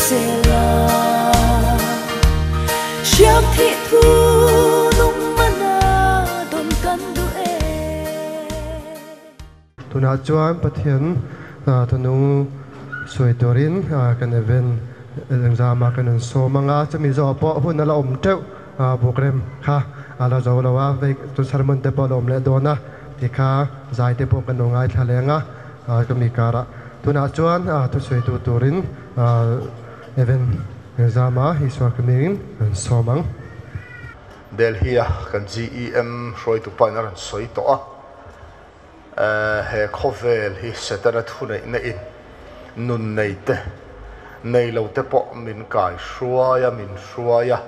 zel a. Hriak thih thu nung mana dawn kan duh e. Tunah chuan Pathian thunung sawi turin kan event engzamah kan rawn sawm ang a, chumi zawhah pawh hun a la awm teuh program kha a la zo lo a, vei chu sermon te pawh a la awm leh dawn a, tikha zai te pawh kan lo ngaithla leng a chumi karah. Tunah chuan thusawitu turin event engzamah Isua hmingin kan sawm ang. Delhi-a kan GEM hruaitu pain a rawn sawi tawh a. He khawvel hi Setana thuneihna in nun nei te, nei lo te pawh min kai hruai a, min hruai a.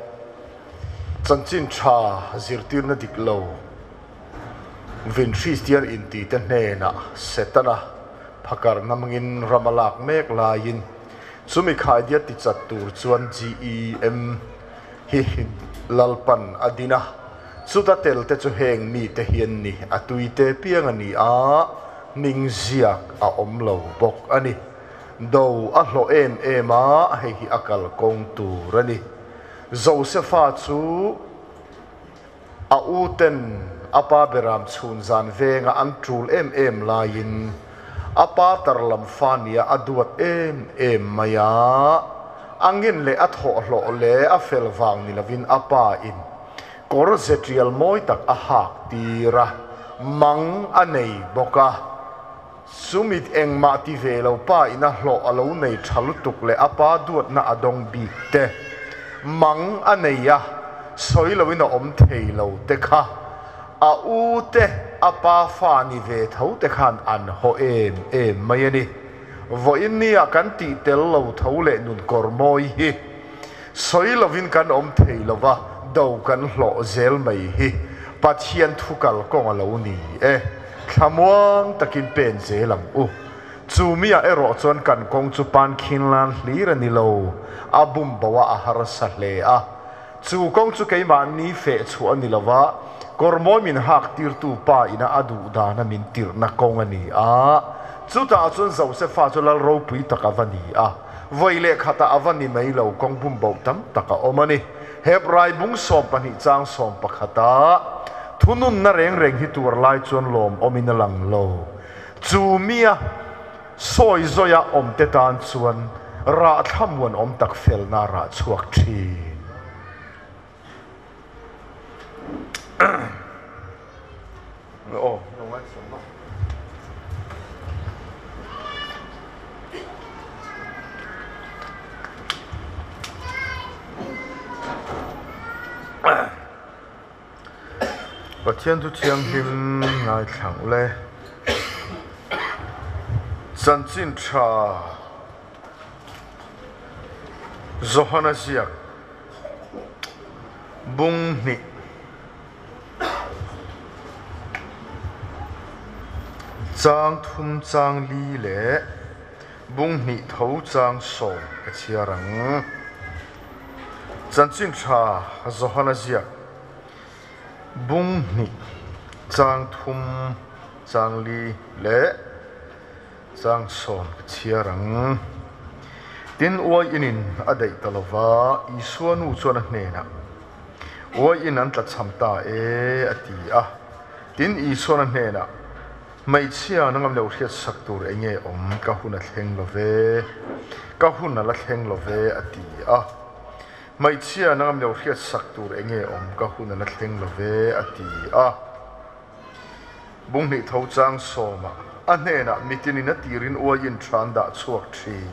Chanchin tha zirtirna dik lo vin Kristian inti te hnenah Setana phakar namngin ram a lak mek laiin chumi khaidia tichat tur chuan GEM hi Lalpan a din a. Chuta tel te chu heng mite hi an ni, a tui te piang a ni a, hming ziak a awm lo bawk a ni. Do a hlawh em em a, hei hi a kalkawng tur a ni. Josefa chu a u ten a pa beram chhun zan venga an tul em em laiin a pa tar lam fa nia a duat em em mai a, a ngin leh a thawhhlawh leh a fel vang ni lovin a pa in Kawr ze tial mawi tak a hak tir a, mang a nei bawk a. Sumit engmah ti ve lo pa ina hlawh a lo nei tha lutuk leh a pa duatna a dawng bik te, mang a nei a, sawi loin a awm thei lo te kha a u te a pa fa ni ve tho te khan an haw em em mai a ni. Vawiin nia kan tih tel lo tho leh nun kawr mawi hi. Sawi lovin kan awm thei lo va, do kan hlawh zel mai hi Pathian thu kalkawng a lo ni e. Thlamuang takin pen zel ang u. Chu miah erawh chuan kan kawng chu pan khin lan hlir a ni lo, a bum bo a a harsa hle a. Chu kawng chu keimahni feh chhuah a ni lo va, kawrmawi min hak tirtu pa ina a duh dana min tirhna kawng a ni a. Chutah chuan Josefa chu lal ropui tak a va ni a. Vawi leh khatah a va ni mai lo, kawng bum boh tam tak a awm a ni. Hebrai bung 12 chang 11 ah thununna reng reng hi tur lai chuan lawmawmin a lang lo. Chu mia sawi zawia awmte tan chuan rah thlamuan awm tak felna rah chhuak thin. Pathian chu thianghlim ngaithlang le. Chanchin tha Johana ziak bung hnih. Chang thum chang li leh bung hnih tho chang sawm ka chhiar ang. Chanchin tha Johana ziak bung hnih chang thum chang li leh chang sawm ka chhiar ang. Tin, uai inin a daih ta lova, Isua nu chuan a hnenah, Uai in an tlachham ta e, a ti a. Tin, Isuan a hnenah, Hmeichhia na ngam lo hriat sak tur eng nge awm? Ka hun a thleng lo ve, ka hun a la thleng lo ve, a ti a. Hmeichhia na ngam lo hriat sak tur eng nge awm? Ka hun a la thleng lo ve, a ti a. Bunghnih tho chang sawmah a hnenah mitinin a tirin uaiin tha an dah chhuak thin.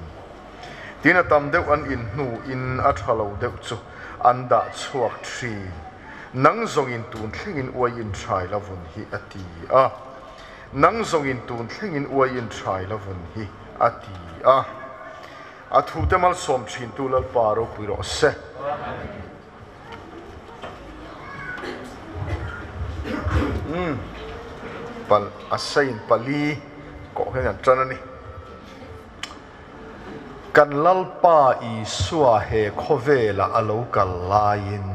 Tin a tam deuh an in hnuin a tha lo deuh chu an dah chhuak thin. Nang zawngin tun thlengin uaiin thai la vun hi a ti a. Nang zawngin tun thlengin uaiin thai la vun hi a ti a. A thute malsawm thintu Lalpa ropui rawh se. Umm pal a sain pali kawh hian an tan a ni. Kan Lalpa Isua he khawvelah a lo kal laiin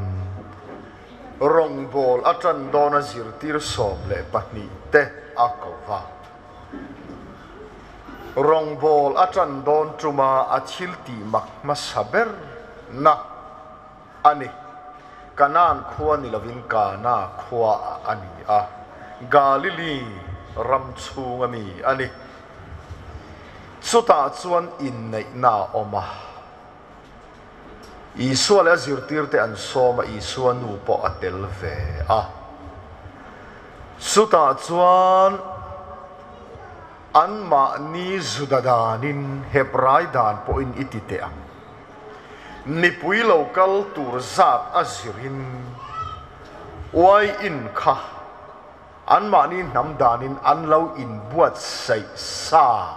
rawngbâwl a ṭan dâwna zirtîr 12 te a ko va. Rawngbawl a ṭan dawn ṭuma a thil tih mak hmasa ber na a ni. Kanaan khua ni lovin Kana khua ah a ni a, Galili ram chhunga mi a ni. Chutah chuan inneihna a awm a. Isua leh a zirtirte an sawm a, Isua nu pawh a tel ve a. Chutah chuan anmahni Juda danin Hebrai dan pawhin i ti teh ang. Mipui lo kal tur zat a zirin uaiin kha anmahni hnam danin an lo inbuatsaih sa,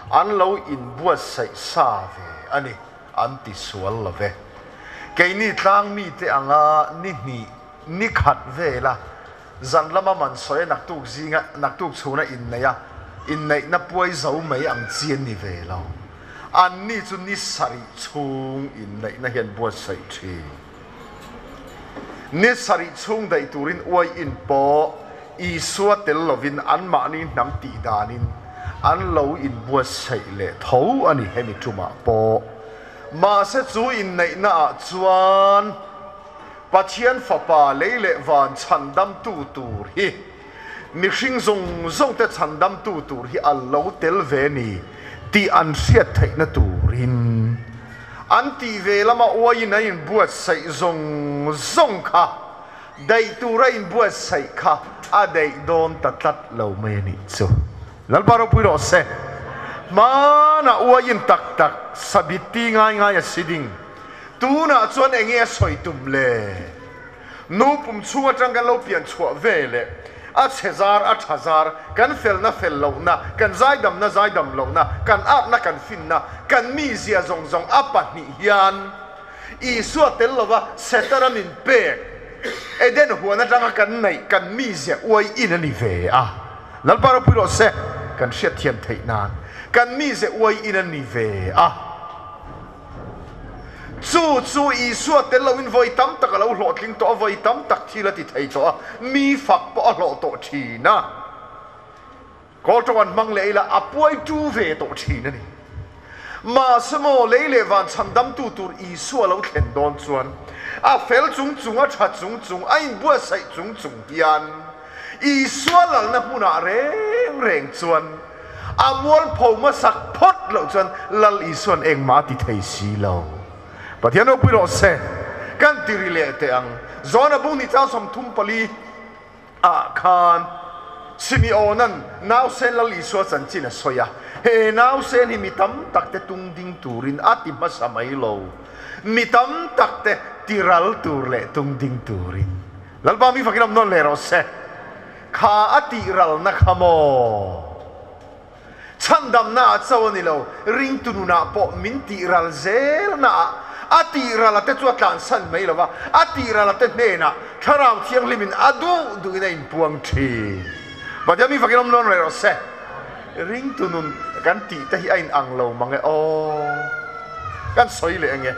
an lo inbuatsaih sa ve a ni, an ti sual lo ve. Keini tlang mite anga ni hnih, ni khat vela zan lama man sawi a naktuk zinga naktuk chhuna inneih a, inneihna puai zo mai ang chi an ni ve lo. Anni chu ni sarih chhung inneihna hi an buatsaih thin. Ni sarih chhung daih turin uai in pawh Isua tel lovin anmahni hnam tih danin an lo inbuatsaih leh tho a ni hemi tumah pawh. Mahse chu inneihna ah chuan Pathian Fapa lei leh van chhandamtu tur hi mihring zawng zawng te chhandamtu tur hi a lo tel ve ni tih an hriat theihna turin an tih ve lama uaiin a inbuatsaih zawng zawng kha daih tura inbuatsaih kha a daih dawn ta tlat lo mai a nih chu. Lalpa ropui rawh se. Hmanah uaiin tak tak sabiti ngai ngai a si ding. Tunah chuan enge a sawi tum le? Nu pum chhung atang kan lo pian chhuah ve leh a chhe zar a tha zar, kan felna fel lohna, kan zaidamna zaidam lohna, kan atna kan finna, kan mizia zawng zawng a pahnih hian Isua tel lova Setana min pek Eden huan atanga kan neih kan mizia uai in a ni ve a. Lalpa ropui rawh se, kan hriatthiam theih nan kan mizia uai in a ni ve a. Chu chu Isua tel loin vawi tam tak a lo hlawhtling tawh a, vawi tam tak thil a ti thei tawh a, mi fak pawh a hlawh tawh thin a. Kawl tawng an hmang leh ila a puai tu ve tawh thin a ni. Mahse maw lei leh van chhandamtu tur Isua lo thlen dawn chuan a fel chung chung, a tha chung chung, a inbuatsaih chung chung hian Isua lalna hmunah reng reng chuan A mualpho hmasak phawt loh chuan Lal Isua'n engmah a ti thei si lo. Pathian ropui rawh se. Kan ti ri leh teh ang. John-a bung ni chang 34 ah khan Simeon-a'n nausen Lal Isua chanchin a sawi a. He nausen hi mi tam tak te tung ding turin a ti hmasa mai lo. Mi tam tak te ti ral tur leh tung ding turin. Lalpa mi fakin awm nawn leh rawh se. Kha a tih ralna kha maw? Chhandamna ah cho a ni lo, ringtu nunah pawh min tih ral zelna ah a tih ral a te chu a tlansan mai lo va, a tih ral a te hnenah Thlarau Thianghlimin a duh duhin a inpuang thin. Pathian mi fakin awm nawn reh rawh se. Ringtu nun kan tih te hi a inang lo mang e aw. Kan sawi leh enge?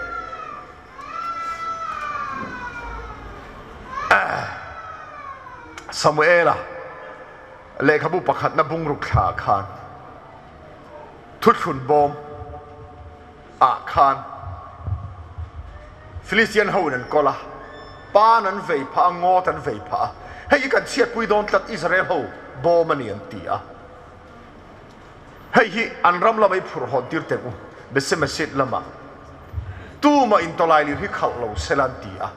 Samuela lehkhabu pakhatna bungruk thla khan thuthlun bawm ah khan Philistian ho in an kawl a, pan an vei phah a, ngawt an vei phah a, hei hi kan chhiatpui dawn tlat Israel ho bawm a ni an ti a. Hei hi an ram lama i phurh hawn tir teh u, Bethsemesit lamah tumah in tawlailir hi khalh lo sela an ti a.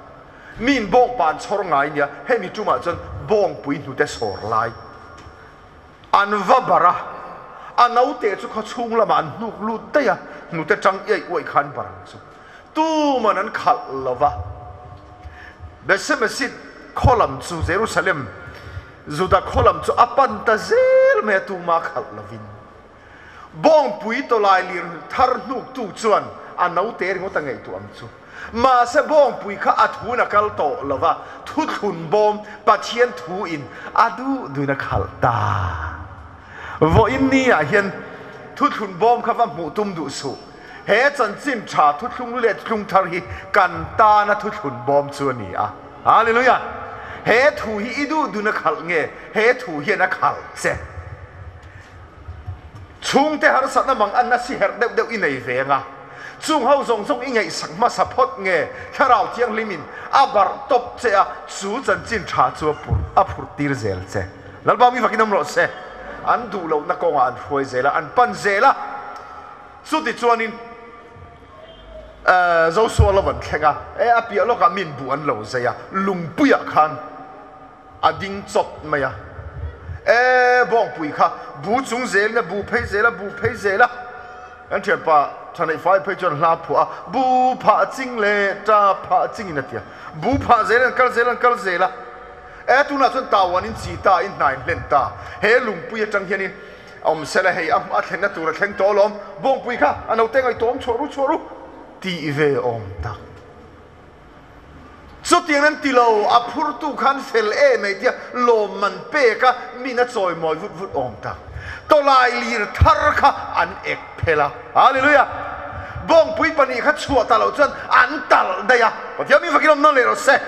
Miin bawngpa an chhawr ngai nia, hemi tumah chuan bawngpui hnute sawr lai an va bar a, a naute chu khawchhung lamah an hnuk lut daih a, hnute tang iaih uaih khan bar ang chu tuman an khalh lo va. Bethsemesit khaw lam chu Jerusalem Juda khaw lam chu a pan ta zel mai a, tuma khalh lovin. Bawngpui tawlai lir thar hnuktu chuan a naute ringawt a ngaihtuah ang chu. Mahse bawngpui kha a thun a kal tawh lo va, thuthlun bawm Pathian thu in a duh duhin a khalh ta. Vawiin ni ah hian thuthlun bawm kha va hmuh tum duh suh. He chanchin tha thuthlung leh thuthlung thar hi kan tana thuthlun bawm chu a ni a. Hallelujah! He thu hi i duh dun a khalh nge he thu hian a khalh che? Chhungte harsatna mang anna si herh deuh deuh i nei ve anga, chung ho zawng zawng i ngaihsak hmasa phawt nge Thlarau Thianghlimin a barh tawp che a, chu chanchin tha chu a pur a phurh tir zel che. Lalpa mi fakin awm rawh se. An duh lohna kawngah an hruai zel a, an pan zel a. Chutichuanin Joshua lo an thleng a, e a piah lawkah min buh an lo zai a, lungpuiah khan a ding chawt mai a, e bawngpui kha bu chung zelin a bu phei zel a, bu phei zel a, kan thianpa Thaneih fai phei chuan hla phuah a, bu phah ching leh ta phah chingin a ti a, bu phah zel an kal zel an kal zel a, e tunah chuan tauanin chi ta in hna in hlen ta, he lungpui atang hianin Awm sela hei a a thlenna tur a thleng tawh alawm, bawngpui kha a naute ngaihtuah awm chhuah ru chhuah ru tih ve awm tak. Chutiang an ti lo, a phurtu khan fel em ei tia lawmman pek a min a chawimawi vut vut awm tak. Tawlai lir thar kha an ek phel a, Hallelujah! Bawngpui pahnih kha chhuah ta loh chuan an talh daih a, Pathian mi fakin awm nawn leh rawh se,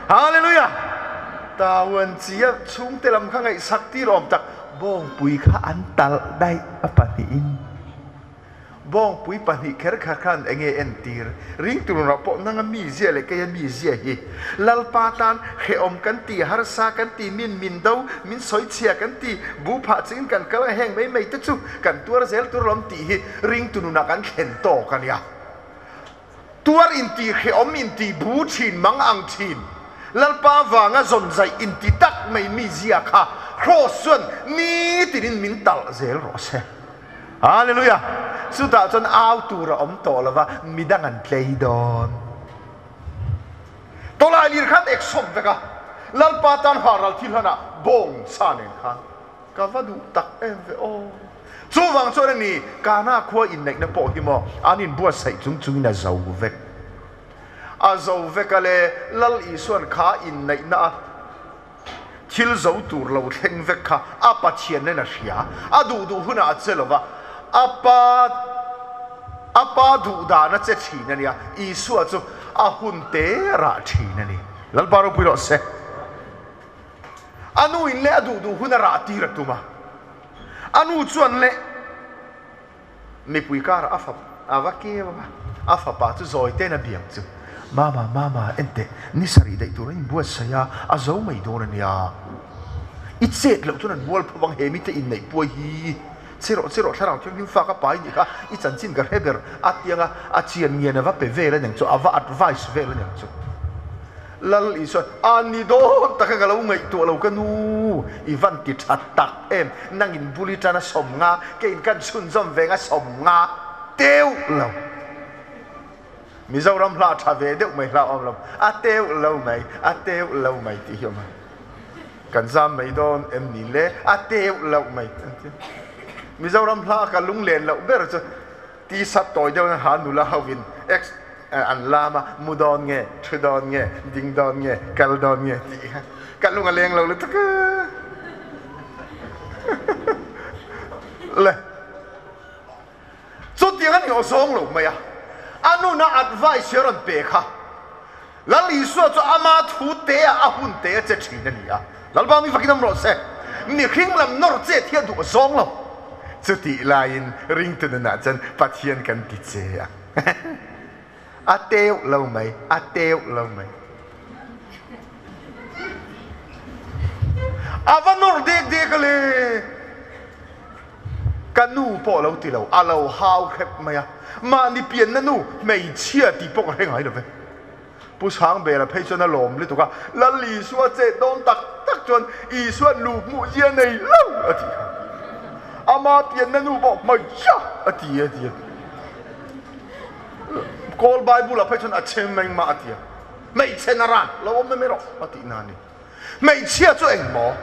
Hallelujah! Tauan chi a chhungte lam kha ngaihsak tir awm tak. Bawngpui kha an talh daih a pahnihin. Bawngpui pahnih kher kha khan eng nge entir? Ringturunah pawh nanga mizia leh keia mizia hi Lalpa tan hrehawm kan ti, harsa kan ti, min min do, min sawichhia kan ti, bu phah chingin kan kal ang heng mai mai te chu kan tuar zel tur alawm tih hi ringtununah kan thlen tawk a nia. Tuar inti hrehawm inti bu thin mang ang thin. Lalpa vanga zawn zaih inti tak mai mizia kha Kraws chuan nitinin min talh zel rawh se. Hallelujah! Chutah chuan au tur a awm tawh lova, midang an tlei dawn. Tawlai lir khan ek sawp vek a, Lalpa tan haral thil hlanah bawng sa nen khan Ka va duh tak em ve aw. Chuvang chuan a ni, Kana khua inneihna pawh hi maw an inbuatsaih chung chungin a zo vek. A zo vek a le, Lal Isuan kha inneihna a thil zo tur lo thleng vek kha a Pathian nen a hria. A duh duh hunah a che lova, a pa a pa duh dan a che thin a nia, Isua chu a hun te rah thin a ni. Lalpa ropui rawh se. A nu in leh a duh duh hun a rah tir a tum a, a nu chuan leh mipui karah a fap a va keu a, a fapa chu zawi ten a biang chu, Mama, Mama, en teh, ni sarih daih tur a inbuatsaih a, a zo mai dawn a nia. I chet loh chuan an mual pho vang he mite inneih puai hi. Che rawh, che rawh, thlarau thianghlim fa ka pai nih kha, i chanchin ka hre ber a tiang a, a chian ngian a va pe vel a niang chu, a va advice vel a niang chu. Lal Isua, A ni dawn taka ka lo ngaihtuah lo ka nu, i van ti tha tak em, nangin bul i tan a sawm nga, keiin kan chhunzawm ve nga sawm nga teuh lo. Mizoram hla tha ve deuh mai hla awm lo, a teuh lo mai, a teuh lo mai tih hi awm a. Kan zam mai dawn em ni le, a teuh lo mai. Mizoram hla ka lunglen loh ber chu T-shirt tawi deuh in ha nula ho in ex an lam a, mu dawn nge, thu dawn nge, ding dawn nge, kal dawn nge tih kha ka lung a leng lo lutuk a. Le. Chutiang a ni aw zawng lo mai a, a nuna advice hi a rawn pe kha. Lal Isua chu ama thu te ah a hun te a che thin a ni a, Lalpa mi fakin awm rawh se. Mihring lam nawr chet hi a duh zawng lo. Chutih laiin ringtu nunah chuan Pathian kan ti che a. A teuh lo mai, a teuh lo mai. A va nawr dek dek a le. Ka nu pawh lo ti lo, a lo hau hrep mai a. Mahni pianna nu hmeichhia tih pawh ka hre ngai lo ve. Pu Sangbera phei chuan a lawm lutuk a, Lal Isua chet dawn tak tak chuan Isua'n lu hmuh zia nei lo a tih kha. Ama pianna nu pawh hmeichhia a ti a ti a. Kawl Bible-ah phei chuan a chhem engmah a ti a. Hmeichhe naran lo awm em erawh a tihna a ni. Hmeichhia chu engmaw?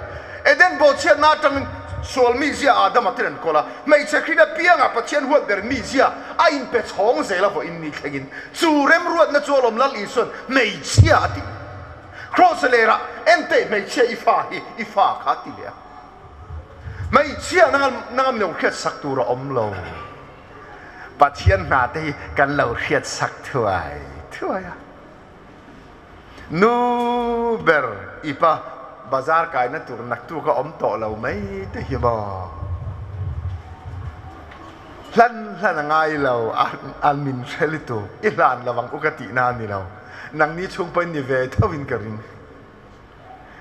Eden bawhchhiatna atangin sual mizia Adama ten an kawl a, hmeichhe hrin apiangah Pathian huat ber mizia a inpe chhawng zel a vawiin ni thlengin chu remruatna chu alawm Lal Isuan hmeichhia a ti. Kraws lerah enteh hmeichhia i fa hi i fa kha a ti leh a. Hmeichhia nangam lo hriatsak tur a awm lo. Pathian hna te hi kan lo hriatsak thuai thuai a. Nu ber i pa bazar kaina tur naktuk a awm tawh lo mai te hi maw? Hlan hlan a ngai lo, an min hre lutuk. I hlan lo ang u ka tihna a ni lo. Nangni chhung pawhin ni ve tho in ka ring.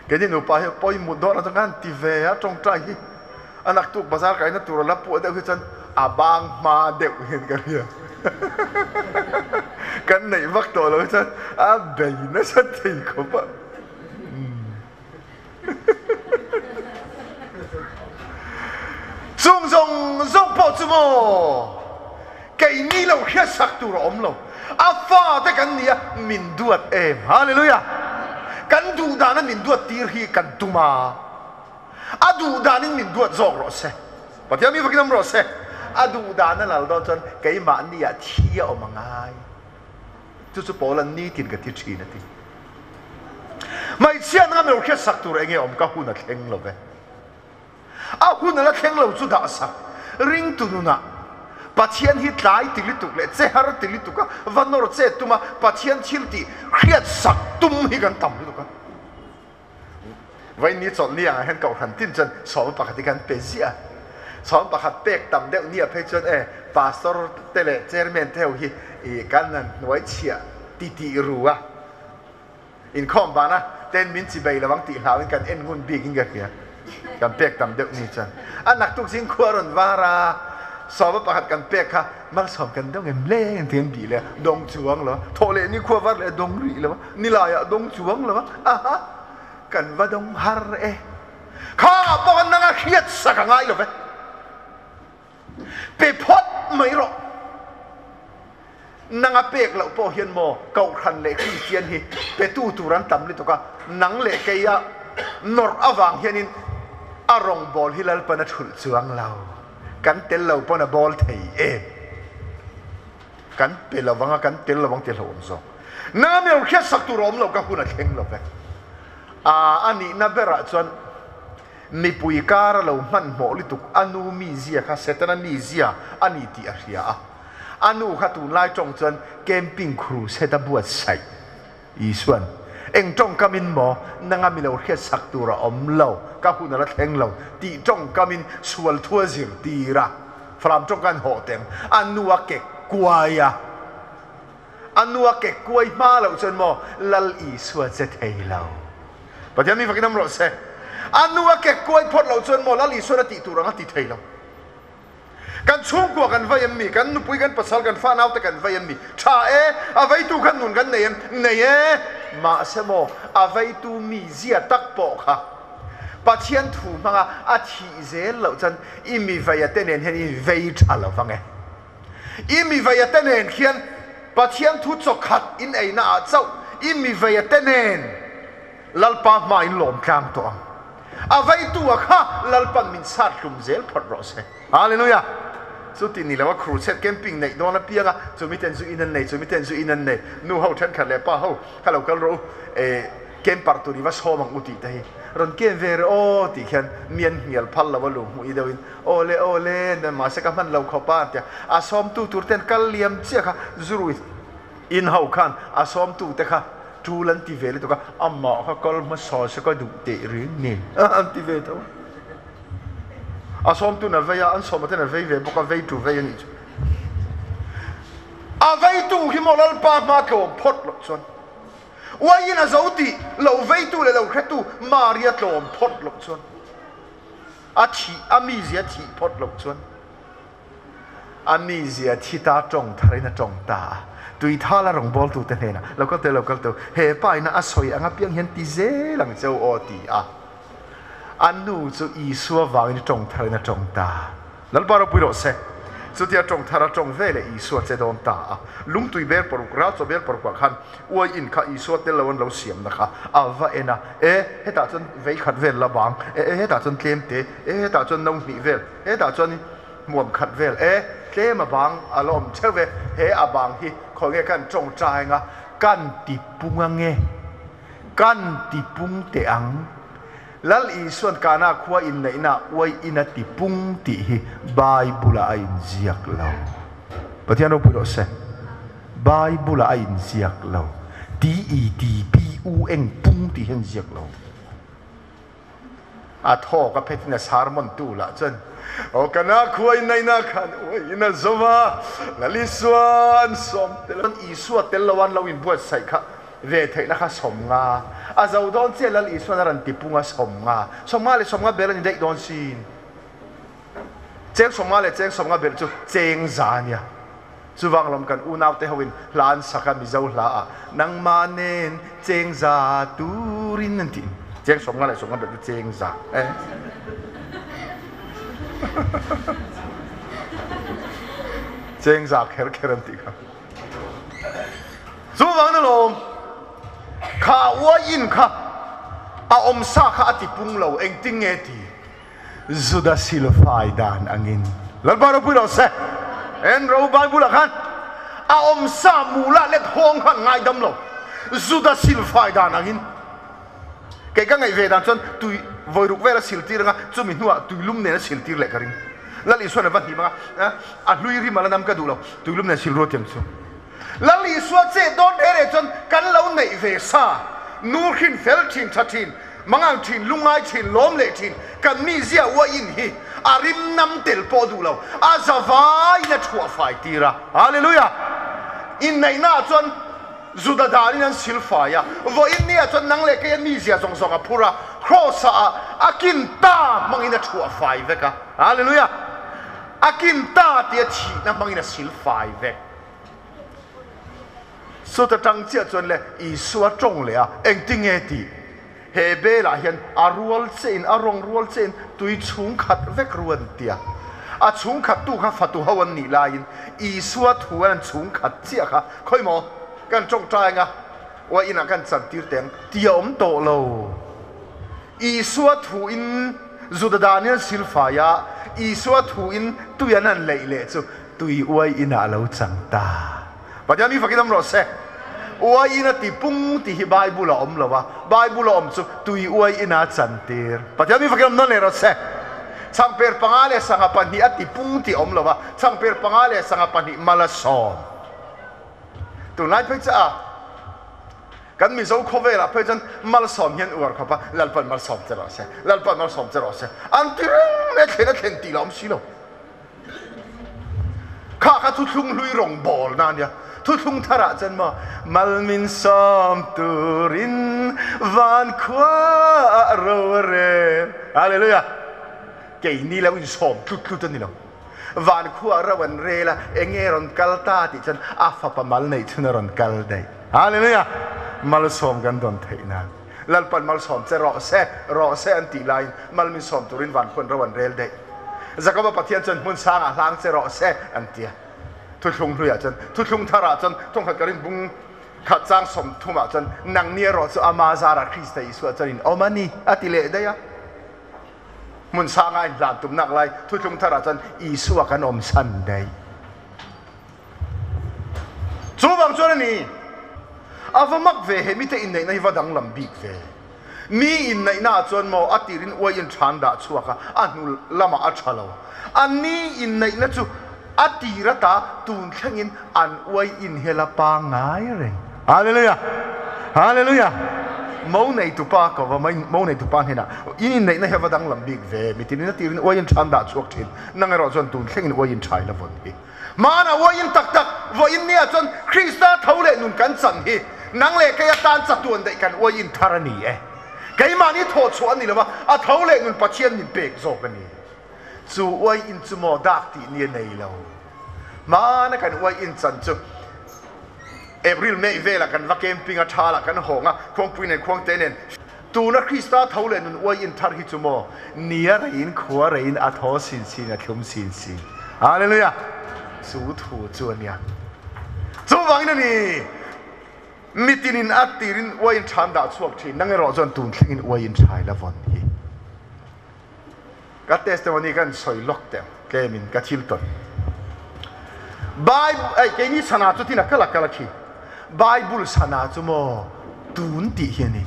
Keini nupa hi pawimawh dawn atang khan ti ve a tawngtai hi a naktuk bazar kaina tur a la puah deuh hi chuan a bang hma deuh hian ka hria. Kan neih vak tawh lo hi chuan a bei nasa thei khawp a. Chung zawng zawng pawh chu maw keini lo hriatsak tur a awm lo. A fate kan ni a, min duat em. Hallelujah! Kan duh dana min duat tir hi kan tum a, a duh danin min duat zawk rawh se. Pathian mi vakin awm rawh se. A duh dana lal dawn chuan keimahniah thi a awm a ngai. Chu chu Paula'n nitin ka thi thin a ti. Hmeichhia nanga meu hriatsak tur enge awm ka hun a thleng lo ve. A hun a la thleng lo chu dahsak ringtu nunah Pathian hi tlai ti lutuk leh che har ti lutuk a, va nawr che tum a, Pathian thil tih hriatsak tum hi kan tam lutuk a. Vaini chawlh ni angah hian kohhran tin chuan sawma pakhat hi kan pe ziah a. Sawma pakhat pek tam deuh nia phei chuan e pastor te leh chairman te ho hi i kan han hnuai chhiah ti tih ru a. Inkhawm vana ten min chi bei lo ang tih hlauhin kan en ngun bik in ka hria. Kan pek tam deuh ni chuan a naktuk zing khua rawn var a, sawma pakhat kan pek kha malsawm kan dawng em le ang tiin bih leh a, dawng chuang lo a, thawh leh ni khua var leh a dawng rih lo a, nilaiah dawng chuang lo a, aha kan va dawng har e. Khangah pawh khan nanga hriat sak a ngai lo ve. Pe phawt mai rawh. Nanga pek loh pawh hian maw Kohhran leh Kristian hi petu tur an tam lutuk a, nang leh keia nawrh avang hianin a rawngbâwl hi Lalpan a thulh chuang lo. Kan tel lo pawn a bâwl thei em? Kan pe lo vang a, kan tel lo vang tih a hlauhawm zawk. Nanga mi rawn hriatsak tur a awm lo ka hun a thleng lo ve. A nihna berah chuan mipui kar a lo hmanhmawh lutuk a nu mizia kha Setana mizia a ni tih a hria a. A nu kha tunlai tawng chuan camping crusade a buatsaih. Isuan, Eng tawngkamin maw nanga mi lo hriatsak tur a awm lo, ka hun a la thleng lo tih tawngkamin sual thu a zirtir a. Falam tawngka an hawh teng. A nu a kek kuai a. A nu a kek kuai hma loh chuan maw Lal Isua che thei lo. Pathian mi fakin awm rawh se. A nu a kek kuai phawt loh chuan maw Lal Isuan a tih tur ang a ti thei lo. Kan chhungkua kan vei em mi? Kan nupui, kan pasal, kan fa naute kan vei em mi? Tha e, a veitu khan nun kan nei em? Nei e! Mahse maw, a veitu mi zia tak pawh kha Pathian thu hmanga a thih zel loh chuan i mi veia te nen hian i vei tha lo vang e. I mi veia te nen khian Pathian thu chawkhat in eina ah chauh i mi veia te nen Lalpa hma in lawm tlang tawh ang. A veitu a kha Lalpan min sat hlum zel phawt rawh se. Hallelujah! Chuti ni lo a crusade camping neih dawn apiang a, chumi ten zu in an nei, chumi ten zu in an nei. Nu ho thenkhat leh pa ho kha lo kal rawh u, eh camper tur i va sawm ang u tih te hi rawn ken ve reh aw tih khian mi an hnial phal lo a lu hmuh i deuh in aw le aw le mahse ka hman lo khawp a an ti a, a sawmtu tur ten kal liam chiah kha zu rui In ho khan a sawmtu te kha tul an ti ve lutuk a, amah kha kal hmasa se ka duh teh reng nen an ti ve tho a. A sawmtun a vei a, an sawma ten a vei ve bawk a, vei tu vei a nih chu. A veitu hi maw Lalpa hma tlawm phawt loh chuan, uaiin a zo tih lo veitu leh lo hretu Maria tlawm phawt loh chuan, a thih, a mizia thih phawt loh chuan, A mizia thi ta tawng tharin a tawng ta a, Tuithala rawngbawltute hnenah, Lo kal teh, lo kal teh u, he pa ina a sawi ang apiang hian ti zel ang che u aw, ti a. A nu chu Isua vangin tawng tharin a tawng ta a. Lalpa ropui rawh se. Chutia tawng thar a tawng ve leh Isua che dawn ta a. Lungtui bel paruk, ralchaw bel parukah khan uai in kha Isua tel lo an lo siamna kha a va en a, E, hetah chuan vei khat vel la bang, e, e, hetah chuan tlem te, e, hetah chuan no hnih vel, Hetah chuan hmuam khat vel e, tlem a bang a la awm theuh e, he a bang hi khawi nge kan tawngtai anga kan ti pung ange, kan ti pung teh ang. Lal Isuan Kana khua inneihna uai in a ti pung tih hi Bible ah a inziak lo. Pathian ropui rawh se. Bible ah a inziak lo. T-E-T-P-U eng pung tih hi a inziak lo. A thaw ka phet in a sermon tu lah chuan Aw kana khua in naina khan uai in a zo va, Lal Isua an sawm tel a. Isua tel lo an lo inbuatsaih kha ve theihna kha 50 a zo dawn chiah Lal Isuan a rawn ti pung a 50 50 leh 50 bel a ni daih dawn sin. Cheng 50 leh cheng 50 bel chu cheng za a nia. Chuvang lawm kan unaute hoin hla an sak a Mizo hla ah nangmah nen cheng za turin an tih. Cheng 50 leh 50 bel chu cheng za e. Cheng za kher kher an tih kha. Chuvang na lawm kha uaiin kha a awm sa kha a ti pung lo engtin nge ti. Juda silfai dan angin Lalpa ropui rawh se. En ro Bible ah khan a awm sa mula let hawng khan ngaidam lo Juda silfai dan angin kei ka ngaih ve dan chuan tui vawiruk vel a sil tir anga chumi hnuah tuilum nen a sil tir leh ka ring. Lal Isuan a va hnim anga a hlui rim a la nam ka duh lo tuilum nen sil ruat tiang chu. Lal Isua che dawn reh reh chuan kan lo neih ve sa, nu hrin fel thin tha thin, mangang thin, lungngai thin, lawm leh thin, kan mi zia uain hi a rim nam tel pawh duh lo, a za vaiin a thuah fai tir a. Hallelujah! Inneihna ah chuan Juda danin an sil fai a, vawiin ni ah chuan nang leh kei a mi zia zawng zawng a phur a, Kraws ah a kin ta hmangin a thuah fai vek a. Hallelujah! A kin ta tia thihna hmangin a sil fai vek. Chuta tang chiah chuan le Isua tawng leh a, engtinge tih? He belah hian a rual chein, a rawng rual chein tui chhung khat vek ru an ti a. A chhung khat tu kha fatu ho an nih laiin Isua thu an chhung khat chiah kha khawi maw kan tawngtai anga uai inah kan chantir teh ang tih a awm tawh lo. Isua thu in Juda danin an silfai a, Isua thu in tui an han leih leh chu Tui uai inah a lo chang ta. Pathian mi fakin awm rawh se. Uai in a ti pung tih hi Bible a awm lo a, Bible a awm chu tui uai ina a chan tir. Pathian mi fakin awm nawn leh rawh se. Changper panga leh sangha pahnih a ti pung tih a awm lo a, changper panga leh sangha pahnih mal a sawm. Tunlai phei chu a kan Mizo khawvelah phei chuan malsawm hian uar khawp a, Lalpan malsawm che rawh se, Lalpan malsawm che rawh se an ti reng mai a, thlen a thlen tih lah awm si lo. Kha kha thuthlung hlui rawngbawlna a nia. Thuthlung tharah chuan maw, Mal min sawm turin van khua a ro a rel. Hallelujah! Keini lo insawm tlut tlut a ni lo. Van khua a ro an rel a, enge rawn kal ta tih chuan a fapa mal neih chhun a rawn kal daih. Hallelujah! Malsawm kan dawn theih nan. Lalpan malsawm che rawh se, rawh se an tih laiin mal min sawm turin van khuan ro an rel daih. Jakoba Pathian chuan hmun sangah hlang che rawh se an ti a. Thuthlung hluiah chuan, thuthlung tharah chuan thawngkhat ka rin bung khat chang 30 ah chuan nang ni erawh chu ama zarah Krista Isua chuan in awm a ni a ti leh daih a. Hmun sangah in hlan tumnak lai thuthlung tharah chuan Isua kan awm san daih. Chuvang chuan a ni, a va mak ve he mite inneihna hi va danglam bik ve. Mi inneihna ah chuan maw a tirin uai in than dah chhuak a, a hnu lamah a tha lo. A ni inneihna chu a tir ata tun thlengin an uai inhel a pangngai reng. Hallelujah! Hallelujah! Mo neitupa ko va, mo neitupa hnenah in inneihna hi a va danglam bik ve. Mitinin a tirin uai in than dah chhuak thin, nang erawh chuan tun thlengin uai in tha ila vawn hi. Hmanah uaiin tak tak vawiin nia chuan Krista tho leh nun kan chan hi nang leh kei atan chatuan daih kan uaiin thar a ni e. Keimahni thawh chhuah a ni lo va, a tho leh nun Pathian min pek zawk a ni. Chu uaiin chu maw dak tih ni a nei lo. Hmana kan uaiin chan chu April, May velah kan va camping a, thalah kan hawng a, khuangpui nen khuangte nen. Tuna Krista tho leh nun uai in thar hi chu maw nia reiin khua reiin a thaw sin sin a thlum sin sin. Hallelujah! Chu thu chu a nia. Chuvangin a ni, mitinin a tirin uai in than dah chhuak thin, nang erawh chuan tun thlengin uai in thai la vawn hi. Ka testimony kan sawi lawk teh ang, tlemin ka thil tawn. Bible, ei keini sana chu tin a kal a kal a khi. Bible sana chu maw tun tih hi a ni.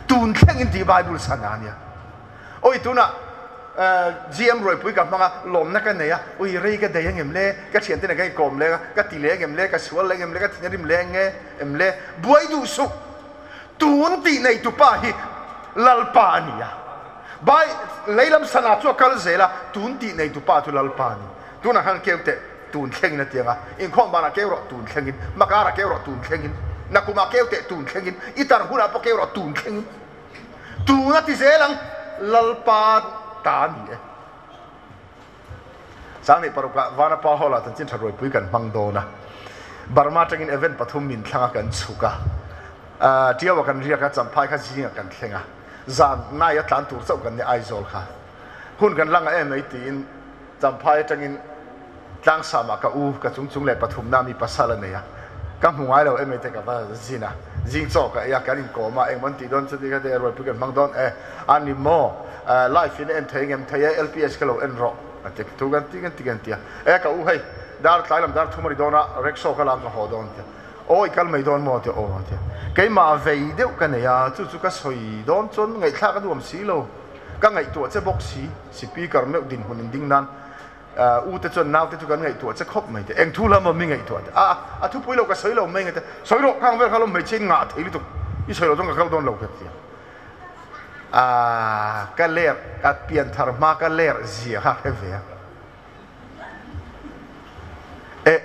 Tun thlengin tih Bible sana a nia. Oi tunah GM Ruaipui ka hmang a, lawmna ka nei a, ui rei ka dei angem le, ka thiante nen ka inkawm leng a, ka ti leh angem le, ka sual leh angem le, ka thin a rim leh ange em le, buai duh suh. Tun tih nei tupa hi Lalpa a ni a. Bai leilam sana chu a kal zel a, tun tih nei tu pa chu Lalpa a ni. Tunah khan keu teh tun thlengin a ti ang a, inkhawm banah keu rawh tun thlengin, makarah keu rawh tun thlengin, nakumah keu teh tun thlengin, i tar hunah pawh keu rawh tun thlengin. Tun a ti zel ang, Lalpa ta a ni e. Sangni parukah Vanapa Hall-ah chanchin tha ruaipui kan hmang dawn a. Burma atangin event pathum min thlang a kan chhuk a. Tiaua kan riak a, Champhai kha zingah kan thleng a. Zan naia tlan tur chauh kan ni Aizawl kha. Hun kan la ngah em mai tiin Champhai atangin Tlangsamah ka u ka chung chung leh pathumna mi pasal a nei a, ka hmu ngai lo em te ka va zin a, zing chaw ka ei a, kan inkawm a, engmaw an tih dawn chuti kha te ruaipui kan hmang dawn e, a ni maw, live in a en thei engem thei e, LPS ka lo en rawh a ti thu kan ti kan ti kan ti a, e ka u hei dar tlai lam dar thum a ri dawn a, rickshaw ka lam ka haw dawn tia, aw i kal mai dawn maw tia aw tia, keimah vei deuh ka nei a, chu chu ka sawi dawn chuan ngaihthlak a nuam si lo, ka ngaihtuah che bawk si, speaker meuh dinhmun in ding nan. U te chuan naute chu kan ngaihtuah che khawp mai te, eng thu lam awm i ngaihtuah te, a a thupui lo ka sawi lo mai nge te, sawi rawh khang vel kha lo hmeichhe in ngah thei lutuk, i sawi lo chuan ka kal dawn lo ka ti a, a ka ler ka pian thar hma ka ler zia kha hre ve a, eh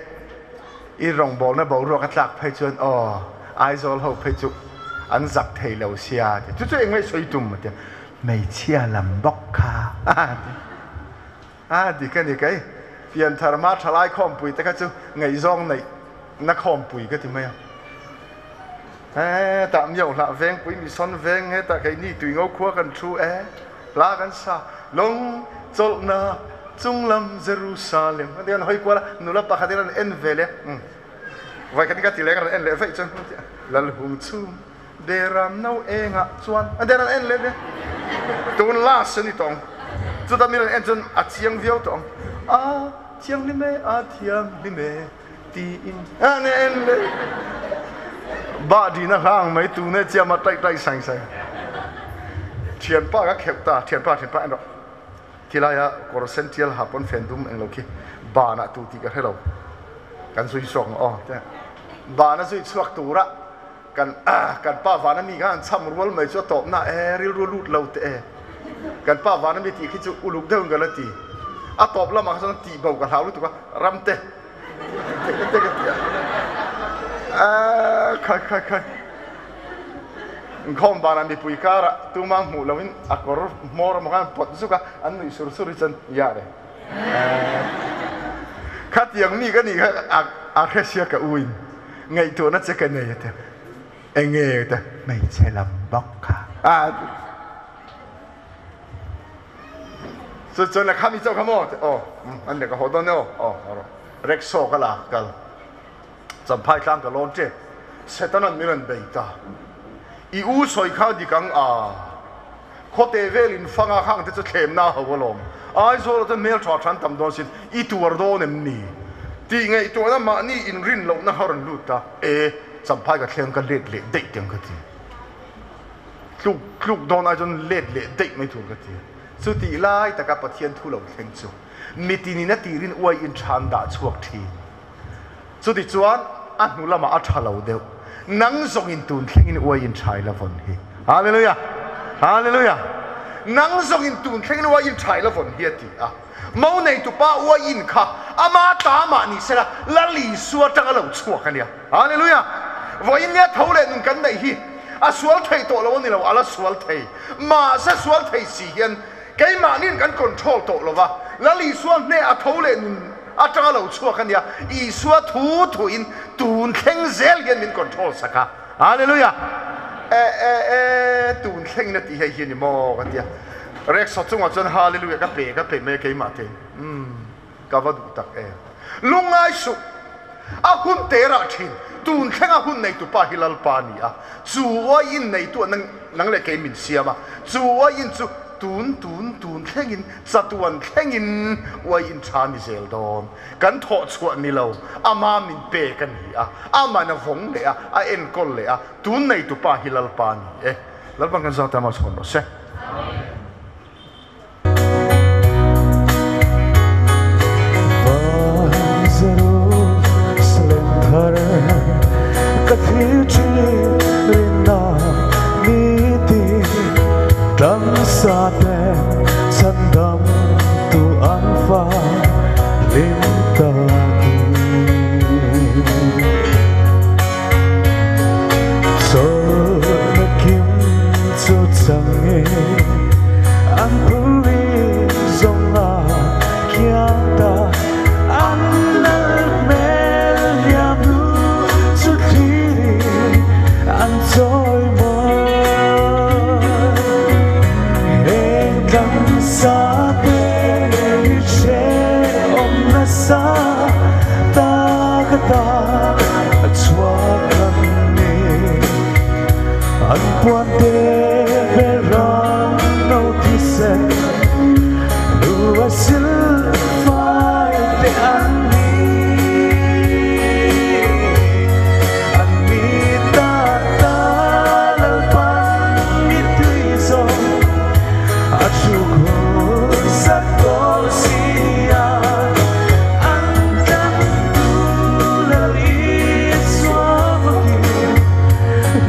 i rawngbawlna boruak a tlak phei chuan aw Aizawl ho phei chu an zak thei lo sia ti, chu chu engmah i sawi tum a ti a, hmeichhia lam bawk kha a ti. A dik a ni kei. Pianthar hma thalai khawmpui te kha chu ngaihzawng neih na khawmpui ka ti mai a. He tah miau hlah vengpui mison veng hetah keini tuingo khua kan thu e, hla kan sa lawng chawlhna chunglam Jerusalem a ti an hawi kual a, nula pakhat in an en ve leh a, vaikhat in ka ti leng a rawn en leh vaih chuan Lalhung chhung Beram no engah chuan a der an en leh ve. Tun last a ni tawh ang. Chuta mi rawn en chuan a chiang viau tawh ang. A thianghlim e, a thianghlim e tiin an en leh. Bah dina hla ang mai tun e chiam a taih taih saing saing. Thianpa ka kheuh ta, thianpa thianpa en rawh. Khilaia kawr sen tial ha pawn fen dum englo khi banah tu tih ka hre lo. Kan zui chhuak ang aw. Bana zui chhuak tura Kan kan pa vana mi kha an cham rual mai chu a tawp na e, rilru lut lo teh e. Kan pa vana mi tih khi chu uluk deuhin ka la ti. A tawp lamah kha chuan tih bo ka hlau lutuk a, ram te te ka ti a. Aaa khai khai khai. Inkhawm banah mipui karah tumah hmuh loin a kawr hmawr emaw khan pawt zuk a, an nuih sur sur hi chuan ya re. Khatiang mi ka nih kha a hre sia ka u in. Ngaihtuahna che ka nei a ti. Enge te hmeichhe lam bawk kha a ti. Chu chuan a khami chauh kha maw ti aw an leh ka haw dawn e aw aw haw rawh. Rickshaw ka la kal Champhai tlang ka lawn tep Setanan min rawn bei ta. I u sawi kha dik ang a. Khawte vel in fanga khang te chu thlemna ho alawm. Aizawl ah chuan hmel tha than tam dawn sin, i tuar dawn em ni? Tih ngaihtuahna mahni in rin lohna kha rawn lut a, e, Champhai ka thleng ka let leh daih tiang ka ti. Tluk tluk dawn ai chuan let leh daih mai tur ka ti. Chutih lai taka Pathian thu lo thleng chu mitinin a tirin uai in than dah chhuak thin. Chutichuan a hnu lamah a tha lo deuh. Nang zawngin tun thlengin uai in thai la vawn hi. Hallelujah! Hallelujah! Nang zawngin tun thlengin uai in thai la vawn hi a ti a. Mo neitupa uai in kha ama ta mah ni sela Lal Isua atanga lo chhuak a nia. Hallelujah! Vawiin nia tho leh nun kan neih hi a sual thei tawh lo a ni lo, a la sual thei. Mahse sual thei si hian keimahniin kan control tawh lo va, Lal Isua hneh a tho leh nun atanga lo chhuak a nia, Isua thu thuin tun thleng zel hian min control sak a. Hallelujah! E e e tun thlengin a tih hei hi a ni maw ka ti a. Reksaw chungah chuan Hallelujah ka pe ka pe mai a keimah te in. Umm ka va duh tak em. Lungngai suh. A hun te rah thin. Tun thlenga hun neitu pa hi Lalpa a ni a. Chu uai in neitu ah nang leh kei min siam a. Chu uai in chu tun tun tun thlengin chatuan thlengin uai in tha ni zel dawn. Kan thawh chhuah ni lo, ama min pek a ni a, aman a vawng leh a, a enkawl leh a, tun neitu pa hi Lalpa a ni e. Lalpan kan zat ama chhawn rawh se. sa ta ka ta chua kan ni an puan te ve ram no thi se lua sil fai te an ni an mi ta ta lal pan mi tui zo a chu khu sa to sia an tan tu la li sua ki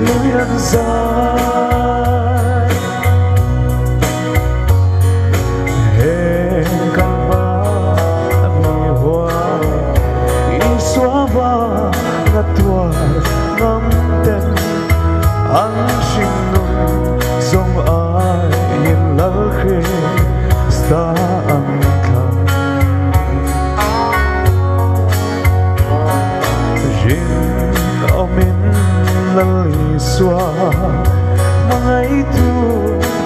lui an zai he kan ba mi huai isua ba na tuar ngam ten an sinh nun zong ai in lal Krista an thlang rin omin lal Isua mangai tu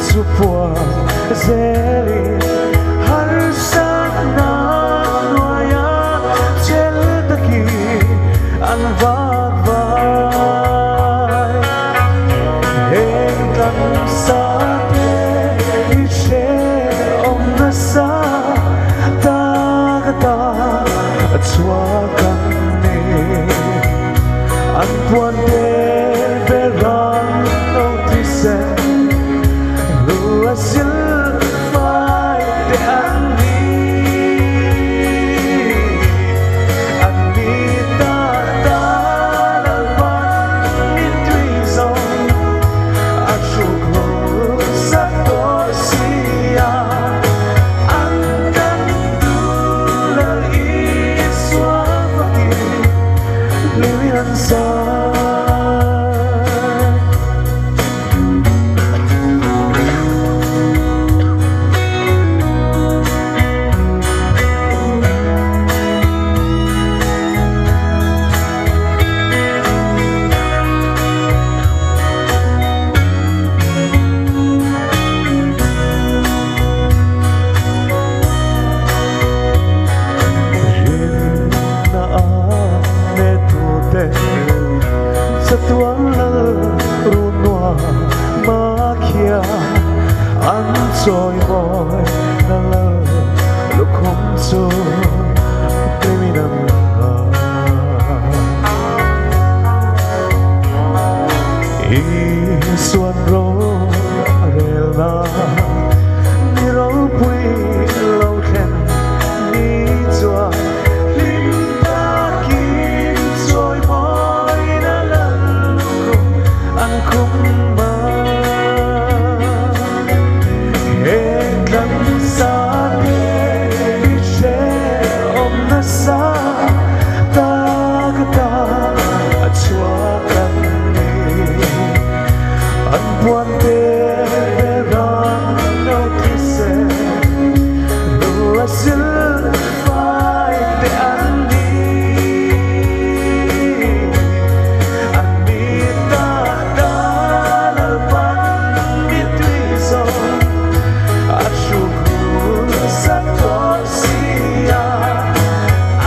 chu pua zeli har san na noya chel taki an vak vai heng tan sa te i she om na sa ta ka ta chua kan ni an puan te ve ram no thi se lua sil fai te an ni an mi ta ta lal pan mi tui zo a chu khu sa to sia an tan tu lal isua faki lui an zai. Na a ne tu te sa tuang lal ru noa ma kia an choi moi na lal lu khum chu kriminam ga i suan ro rel na ni ro pui lo khen ni chua lim ta kim choi moi na lal lu khum an khum ma heng tlang sa te i she om na sa ta ka ta a chua kan ni an puan te ve ram no thi se lua sil fai te an ni an mi ta ta lal pan mi tui zo a chu khu sa to sia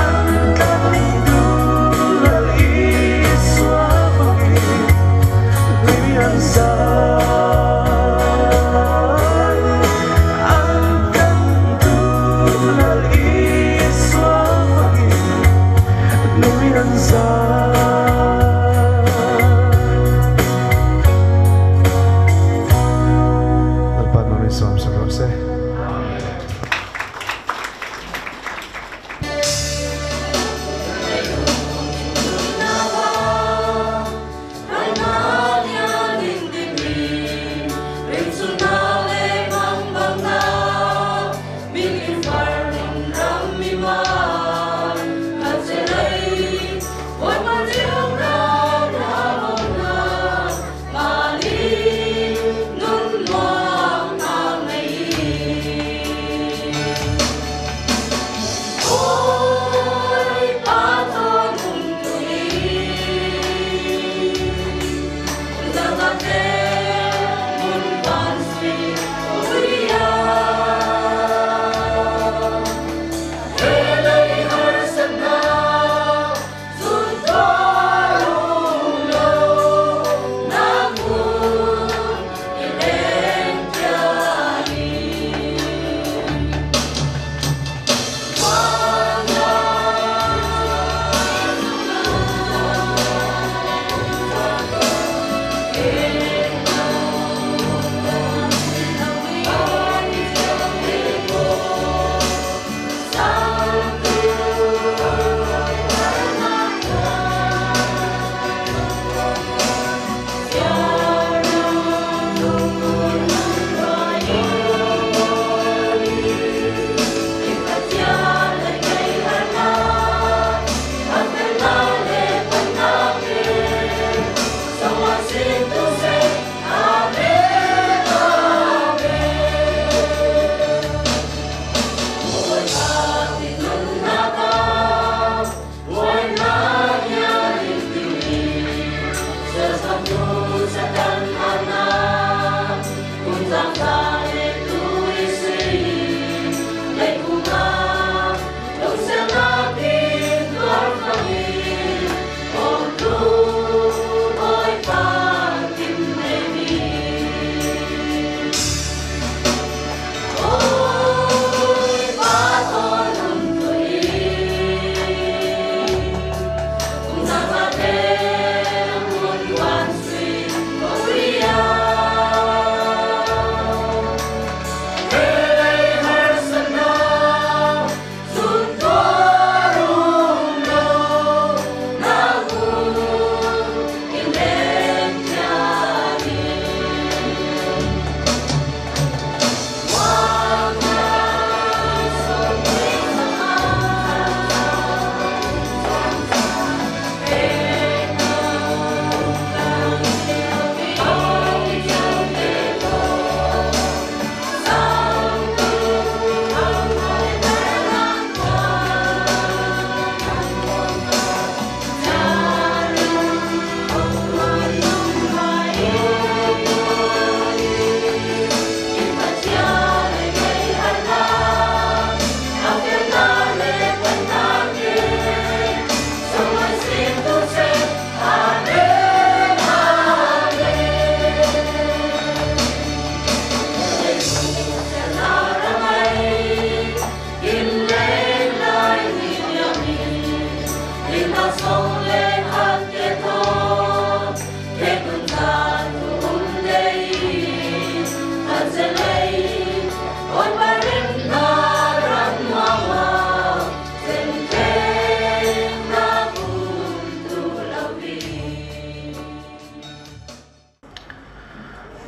an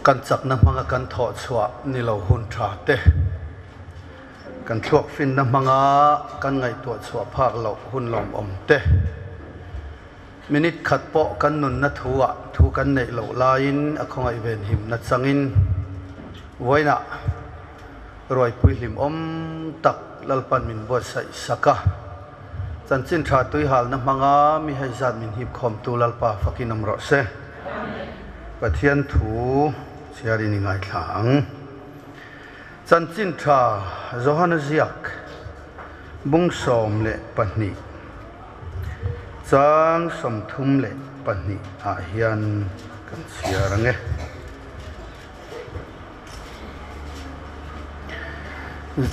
Kan chakna hmanga kan thawh chhuah ni lo hun tha te, kan thluak finna hmanga kan ngaihtuah chhuah phak loh hun lawmawm te, minute khat pawh kan nunna thu ah thu kan neih loh laiin a khawngaih venhimna changin vawiinah ruaipui hlimawm tak Lalpan min buatsaih sak a. Chanchin tha tuihalna hmanga mi hei zat min hip khawmtu Lalpa fakin awm rawh se. Pathian thu chhiarin i ngaithla ang. Chanchin tha Johana ziak bung 12 chang 32 ah hian kan chhiar ang e.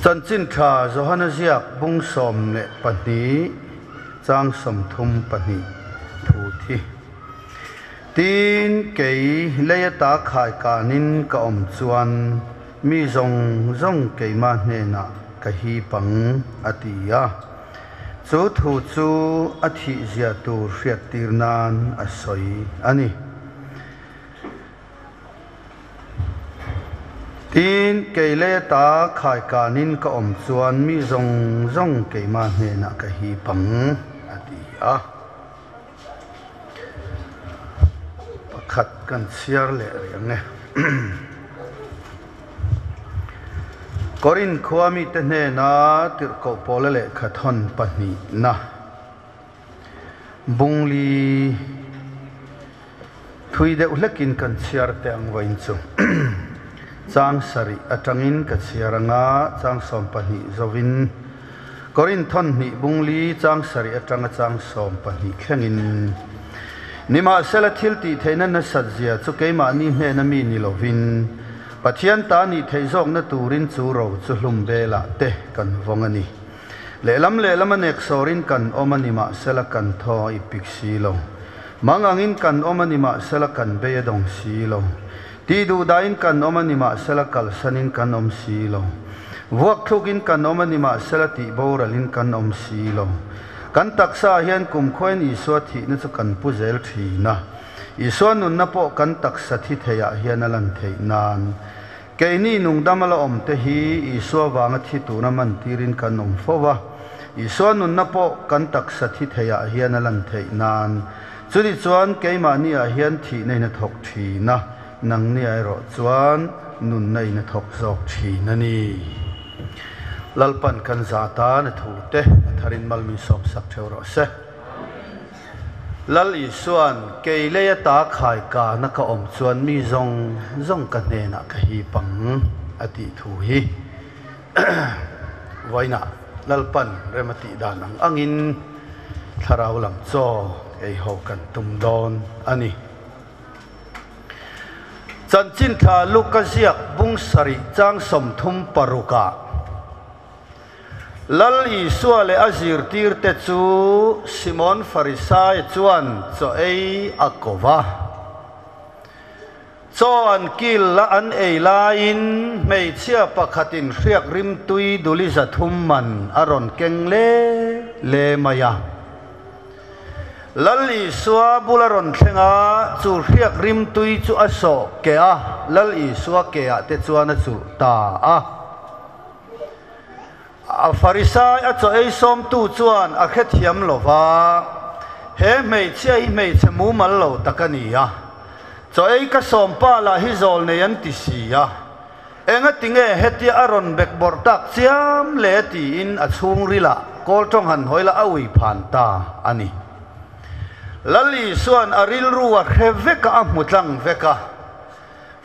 Chanchin tha Johana ziak bung 12 chang 32 thu thi. Tin, kei lei ata khai kanin ka awm chuan mi zawng zawng keimah hnenah ka hip ang, a ti a. Chu thu chu a thihzia tur hriattir nan a sawi a ni. Tin, kei lei ata khai kanin ka awm chuan mi zawng zawng keimah hnenah ka hip ang, a ti a. Pakhat kan chhiar leh rih ang e. Korin khua mite hnena tirhkoh pawla lehkha thawn pahnihna bungli thui deuh hlekin kan chhiar teh ang vawiin chu. Chang sarih atangin ka chhiar anga chang 12 zovin Korin thawn hnih bungli chang sarih atanga chang 12 thlengin. Nimahsela thil tih theihna nasat zia chu keimahni hnena mi ni lovin, Pathian ta nih theih zawkna turin chu ro chu hlum velah te kan vawng a ni. Lehlam lehlam a nek sawrin kan awm a nimahsela kan thaw a ipik si lo. Mang angin kan awm a nimahsela kan bei a dawng si lo. Tih duh dahin kan awm a nimahsela kalsanin kan awm si lo. Vuak thlukin kan awm a nimahsela tih boralin kan awm si lo. Kan taksa ah hian kumkhuain Isua thihna chu kan pu zel thin a. Isua nunna pawh kan taksa thi theiah hian a lan theih nan. Keini nungdam a la awm te hi Isua vanga thi tura man tirin kan awm fo va. Isua nunna pawh kan taksa thi theiah hian a lan theih nan. Chuni chuan keimahni ah hian thihna in a thawk thin a, nangni ah erawh chuan nunna in a thawk zawk thin a ni. Lalpan kan za tan a thu te a tharin mal min sawm sak theuh rawh se. Lal Isuan kei lei ata khai kana ka awm chuan mi zawng zawng ka hnenah ka hip ang a tih thu hi vawiinah Lalpan rem a tih dan ang angin thlarau lam chaw ei ho kan tum dawn a ni. Chanchin thla Luka ziak bung sarih chang 36 ah Lal Isua leh a zirtirte chu Simon Farisai chuan chaw ei a ko va. Chaw an kil la an ei laiin hmeichhia pakhatin hriak rimtui duli 300 man a rawn keng le le mai a. Lal Isua bula rawn thleng a, chu hriak rimtui chu a sawh ke a, Lal Isua ke ah te chuan a chulh ta a. A Farisai a chaw ei sawmtu chuan a hrethiam lo va, He hmeichhia hi hmeichhe mumal lo tak a ni a, chaw ei ka sawm pa lah hi zawl nei an ti si a, engati nge hetia a rawn bek bawrh tak chiam le tiin a chhungrilah kawl tawng han hawi la a ui phan ta a ni. Lal Isua'n a rilru a hre vek a, a hmu tlang vek a.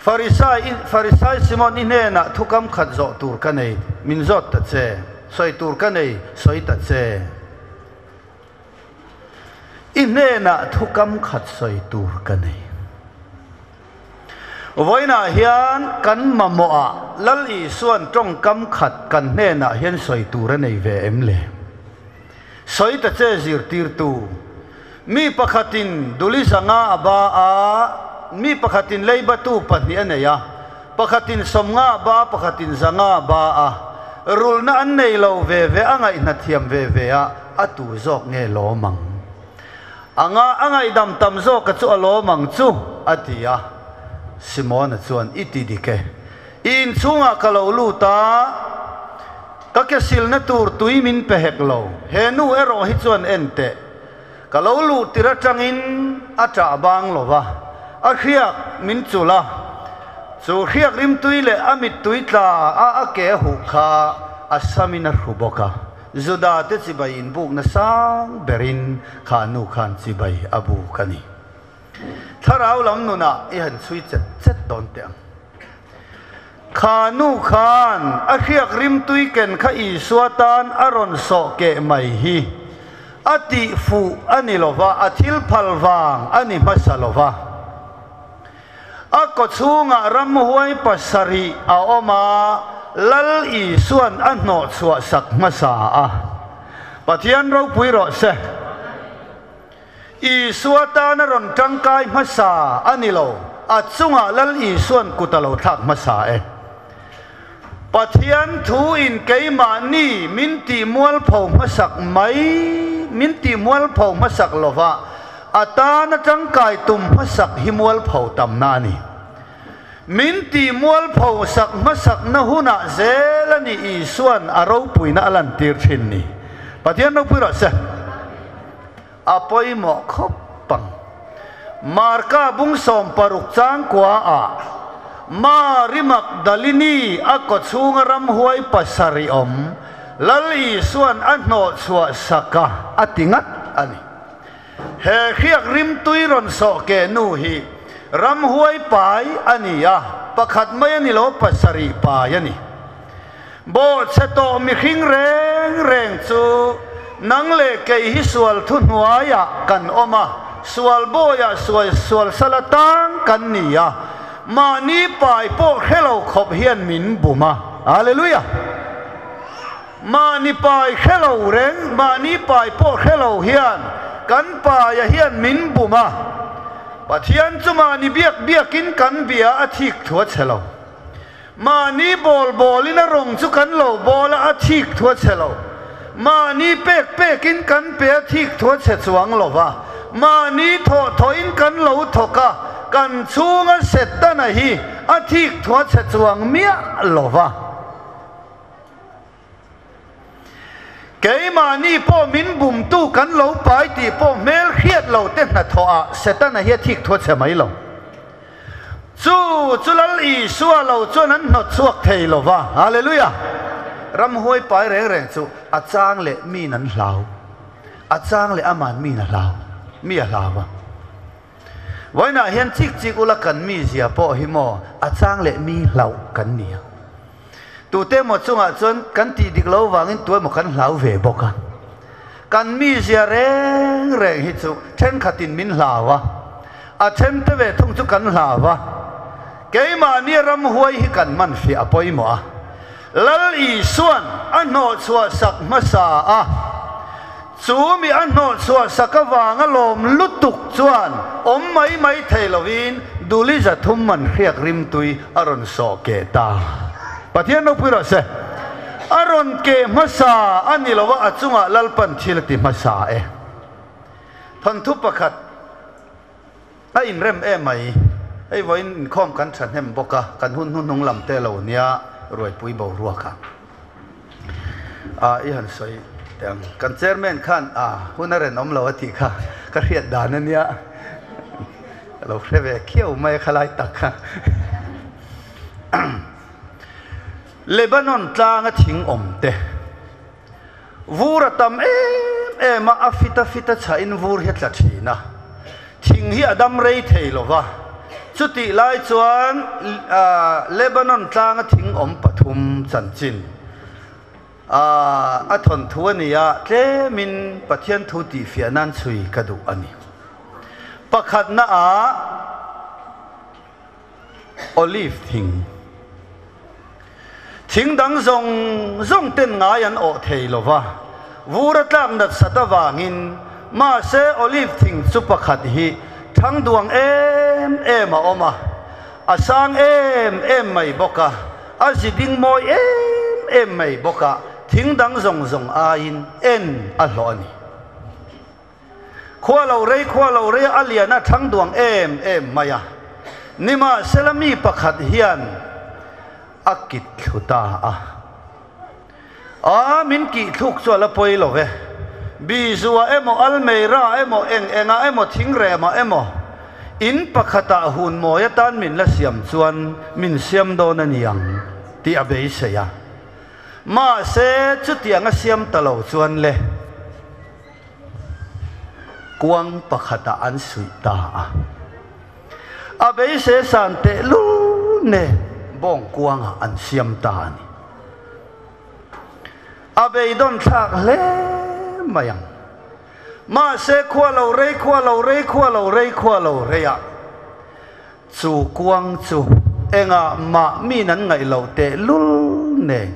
Farisai, Farisai Simon i hnenah thukam khat zawh tur ka nei, min zawt ta che, sawi tur ka nei, sawi ta che. I hnenah thukam khat sawi tur ka nei. Vawiinah hian kan mamawhah Lal Isua'n tawngkam khat kan hnenah hian sawi tur a nei ve em le? Sawi ta che zirtirtu. Mi pakhatin duli 500 a ba a, mi pakhatin leibatu 2 a nei a, pakhatin 50 a ba a, pakhatin 500 a ba a. Rulna an nei lo ve ve a ngaihna thiam ve ve a, a tu zawk nge lawm ang? Anga a ngaihdam tam zawka chu a lawm ang chu, a ti a. Simona chuan, I ti dik e. I inchhungah ka lo lut a, ka ke silna tur tui min pe hek lo. He nu erawh hi chuan en teh. Ka lo luh tir atangin a ṭah bang lo va, a hriak min chulh a, chu hriak rimtui leh a mittui tla a a ke a huh kha a samin a hru bawk a. Juda te chibai inbukna sang berin kha nu khan chibai a buk a ni. Thlarau lam nunah i han chhui chet chet dawn teh ang. Kha nu khan a hriak rimtui ken kha Isua tan a rawn sawh keh mai hi a tih fuh a ni lo va, a thil phal vang a ni hmasa lo va. A kawchhungah ramhuai 7 a awm a, Lal Isuan a hnawhchhuah sak hmasa a. Pathian ropui rawh se. Isua tana rawn tangkai hmasa a ni lo, a chungah Lal Isuan kut a lo thlak hmasa e. Pathian thu in keimahni min tih mualpho hmasak mai, min tih mualpho hmasak lova a tana tangkai tum hmasak hi mualpho tamna a ni. Min tih mualpho sak hmasakna hunah zel a ni Isuan a ropuina a lantir thin ni. Pathian ropui rawh se. A pawimawh khawp ang. Marka bung 16 chang kuaah Mari Magdalini a kawchhunga ramhuai 7 awm Lal Isuan a hnawhchhuah sak a, a ti ngat a ni. He hriak rimtui rawn sawh ke nu hi ramhuai pai a ni a, pakhat mai a ni lo, 7 pai a ni. Bawhchhe tawh mihring reng reng chu nang leh kei hi sual thu hnuaiah kan awm a, sual bawiah sual sual sala tang kan ni a, mahni pai pawh hre lo khawp hian min bum a. Hallelujah! Mahni pai hre lo reng, mahni pai pawh hre lo hian kan paia hian min bum a. Pathian chu mahni biak biakin kan bia a thik thu a chhe lo. Mahni bawl bawlin a rawng chu kan lo bawl a, a thik thu a chhe lo. Mahni pek pekin kan pe a thik thu a chhe chuang lo va. Mahni thawh thawhin kan lo thawk a, kan chhunga Setana hi a thik thu a chhe chuang miah lo va. Keimahni pawh min bumtu kan lo pai tih pawh hmel hriat lo te hnathawhah Setana hi a thik thu a chhe mai lo. Chu chu Lal Isua lo chuan an hnawt chhuak thei lo va. Hallelujah! Ramhuai pai reng reng chu a chang leh min an hlau. A chang leh aman min a hlau. Mi a hlau a. Vawiinah hian chik chik ula kan mi zia pawh hi maw a chang leh mi hlauh kan ni a. Tute emaw chungah chuan kan tih dik lo vangin tu emaw kan hlau ve bawk a. Kan mi zia reng reng hi chu thenkhatin min hlau a, a then te ve thung chu kan hlau a. Keimahni ramhuai hi kan man fiah a pawimawh a. Lal Isuan a hnawhchhuah sak hmasa a, chu mi a hnawhchhuah sak avanga lawm lutuk chuan awm mai mai thei lovin duli 300 man hriak rimtui a rawn sawh keh ta. Pathian ropui rawh se. A rawn keh hmasa a ni lova a chungah Lalpan thil a ti hmasa e. Thawnthu pakhat. A inrem em mai. Hei vawiin inkhawm kan thahnem bawk a, kan hun hnuhnung lam te lo nia Ruaipui boruak a. A i han sawi teh ang. Kan chairman khan a hun a renawm lo a tih kha ka hriat dan a nia. Ka lo hre ve khiau mai a khalai tak kha. Lebanon tlanga thing awm te. Vur a tam em em a, a fit a fit a chhahin vur hi a tla thin a, thing hi a dam rei thei lo va. Chutih lai chuan Lebanon tlanga thing awm pathum chanchin a thawn thu a ni a, tlemin Pathian thu tihfiah nan chhui ka duh a ni. Pakhatna ah Olive thing. Thing dang zawng zawng ten ngai an awh thei lo va, vur a tlak nat sat avangin Mahse olive thing chu pakhat hi thang duang em em a awm a, a sang em em mai bawk a, a zi ding mawi em em mai bawk a, thing dang zawng zawng aiin en a hlawh a ni. Khua lo rei khua lo rei a lian a thang duang em em mai a, nimahsela mi pakhat hian a kit thlu ta a. A, min kih thluk chu a la pawi lo ve. Bizua emaw, Almeira emaw, eng engah emaw, thingremah emaw, in pakhatah hun mawi atan min la siam chuan min siam dawn a ni ang tih a beisei a. Mahse, chutiang a siam ta lo chuan le, kuang pakhatah an suih ta a. A beisei san tehlul nen bawng kuangah an siam ta a ni. A beidawn thlak hle mai ang. Mahse khua lo rei khua lo rei khua lo rei khua lo rei ah chu kuang chu engah mah min an ngaih loh teh lul nen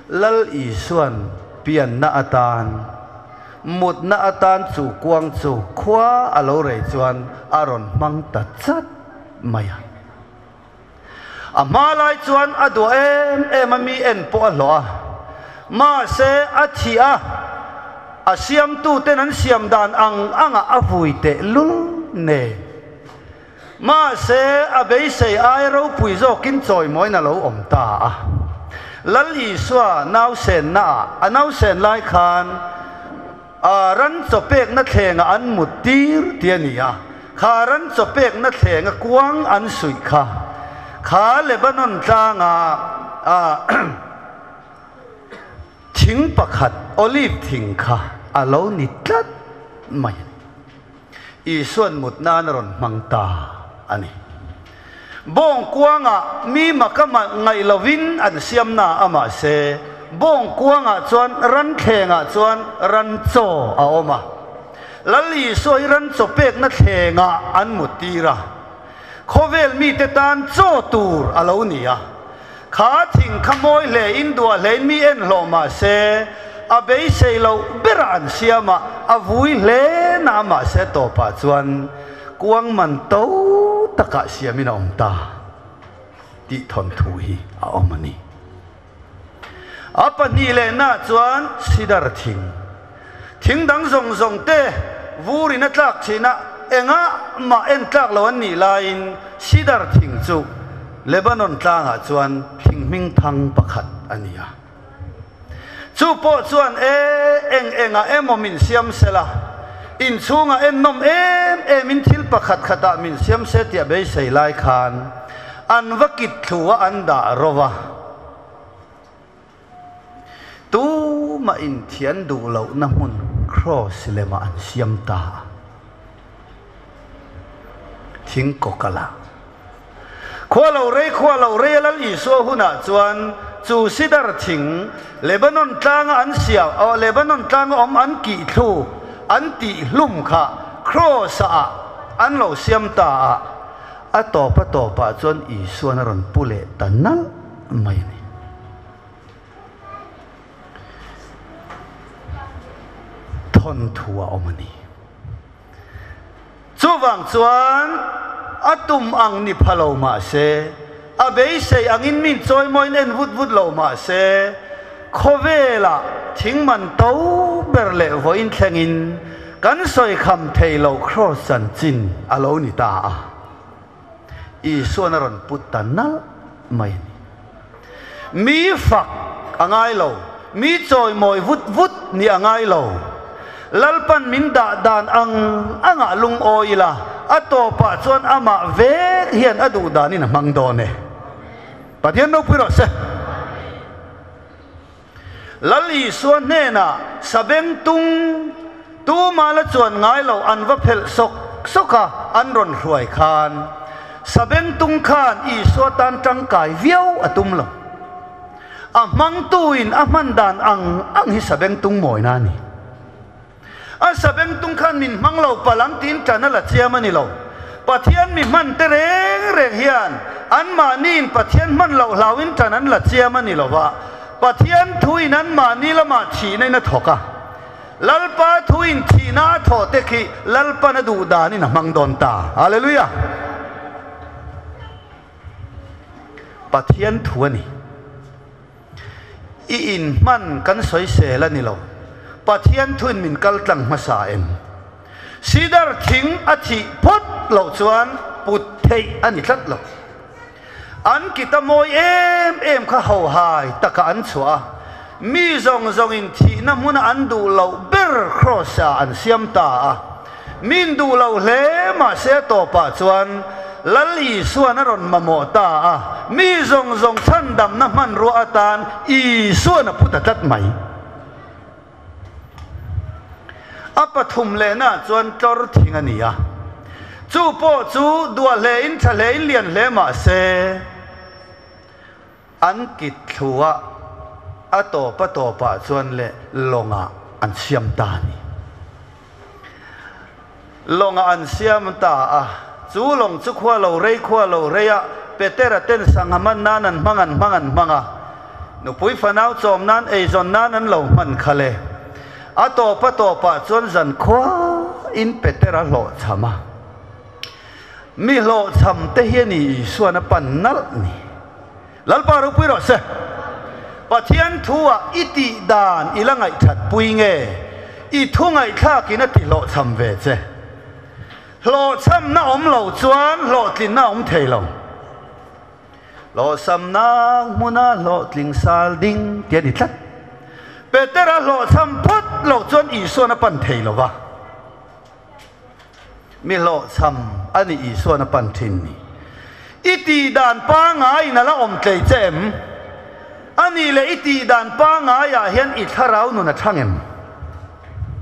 Lal Isuan pianna atan mutna atan chu kuang chu khua a lo rei chuan a rawn hmang ta chat mai a. A hma lai chuan a duah em em a, mi en pawh a hlawh a. Mahse, a thih a, a siamtuten an siam dan ang angah a vui teh lul nen. Mahse, a beisei ai ropui zawkin chawimawiin a lo awm ta a. Lal Isua nausennaah a nausen lai khan a ran chaw pekna thlengah an mut tir ti a ni a, kha ran chaw pekna thlenga kuang an suih kha, kha Lebanon tlanga thing pakhat, olive thing kha a lo ni tlat mai a ni. Isuan mut nan a rawn hmang ta a ni. Bawng kuangah mi maka ngaih lovin an siam na a mahse bawng kuangah chuan ran thlengah chuan ran chaw a awm a. Lal Isua hi ran chaw pekna thlengah an mut tir a. Khawvel mite tan chaw tur a lo ni a. Kha thing kha mawi hle in duah hle in mi en hlawh mahse a beisei loh berah an siam a, a vui hle na a mahse tawpah chuan kuang man to takah siamin a awm ta tih thawnthu hi a awm a ni. A pahnih lehnaah chuan sidar thing, thing dang zawng zawng te vurin a tlak thin a, engah mah en tlak lo an nih laiin sidar thing chu Lebanon tlangah chuan thing hming thang pakhat a ni a. Chu pawh chuan e eng engah emaw min siam sela, inchhungah ennawm em emin thil pakhat khatah min siam se tih a beisei lai khan an va kit thlu a an dah ro va. Tumah inthian duh lohna hmun kraws lemah an siam ta a. Thing kawkala. Khua lo rei khua lo rei a Lal Isua hunah chuan chu sidar thing Lebanon tlanga an siam aw Lebanon tlanga awm an kih thluk an tih hlum kha kraws ah an lo siam ta a, a tawp a tawpah chuan Isuan a rawn pu leh ta nalh mai a ni. Thawnthu a awm a ni. Chuvang chuan a tum ang ni pha lo mah se, a beisei angin min chawimawiin en vut vut lo mah se, khawvelah thing man to ber leh vawiin thlengin kan sawi kham thei lo kraws chanchin a lo ni ta a. Isuan a rawn put ta nalh mai a ni. Mi fak a ngai lo, mi chawimawi vut vut ni a ngai lo. Lalpan min dah dan ang angah lungawi ila, a tawpah chuan amah vek hian a duh danin a hmang dawn e. Pathian ropui rawh se. Lal Isua hnenah sabeng tung tuma la chuan ngai lo an va phelh sawk sawk a, an rawn hruai khan sabeng tung khan Isua tan tangkai viau a tum lo. A hmangtuin a hman dan ang ang hi sabeng tung mawina a ni. A sabeng tung khan min hmang lo palh ang tiin ṭan a la chiam a ni lo. Pathian mi hman te reng reng hian anmahniin Pathian hman loh hlauin ṭan an la chiam a ni lo va, Pathian thuin anmahni lamah thihna in a thawk a. Lalpa thuin thihna a thawh te khi Lalpan a duh danin a hmang dawn ta. Hallelujah! Pathian thu a ni. I inhman kan sawisel a ni lo. Pathian thuin min kal tlang hmasa em? Sidar thing a thih phawt loh chuan put theih a ni tlat lo. An kita mawi em em kha hohai taka an chhuah a, mi zawng zawngin thihna hmuna an duh loh ber Kraws-ah an siam ta a. Min duh lo hle mahse a tawpah chuan Lal Isuan a rawn mamawh ta a, mi zawng zawng chhandamna hmanrua atan Isuan a pu ta tlat mai. A pathum lehnaah chuan tlawr thing a ni a, chu pawh chu duah hlein tha hlein lian hle mahse an kit thlu a, a tawp a tawpah chuan leh lawngah an siam ta a ni. Lawngah an siam ta a, chu lawng chu khua lo rei khua lo rei a, Petera ten sangha man nan an hmang an hmang an hmang a, nupui fanau chawm nan eizawn nan an lo hman kha le. A tawp a tawpah chuan zan khua in Petera hlawhchham a. Mi hlawhchham te hi a ni Isuan a pan nalh ni. Lalpa ropui rawh se. Pathian thu ah i tih dan i la ngaihthat pui nge? I thu ngaihthlak in a ti hlawhchham ve che. Hlawhchhamna awm lo chuan hlawhtlinna a awm thei lo. Hlawhsamna hmuna hlawhtling sal ding tih a ni tlat. Petera hlawhchham phawt lo chuan Isuan a pan thei lo va. Mi hlawhchham a ni Isuan a pan thin ni. I tih dan pangaiin a la awm tlei che em? A nih leh i tih dan pangaiah hian i thlarau nun a thang em?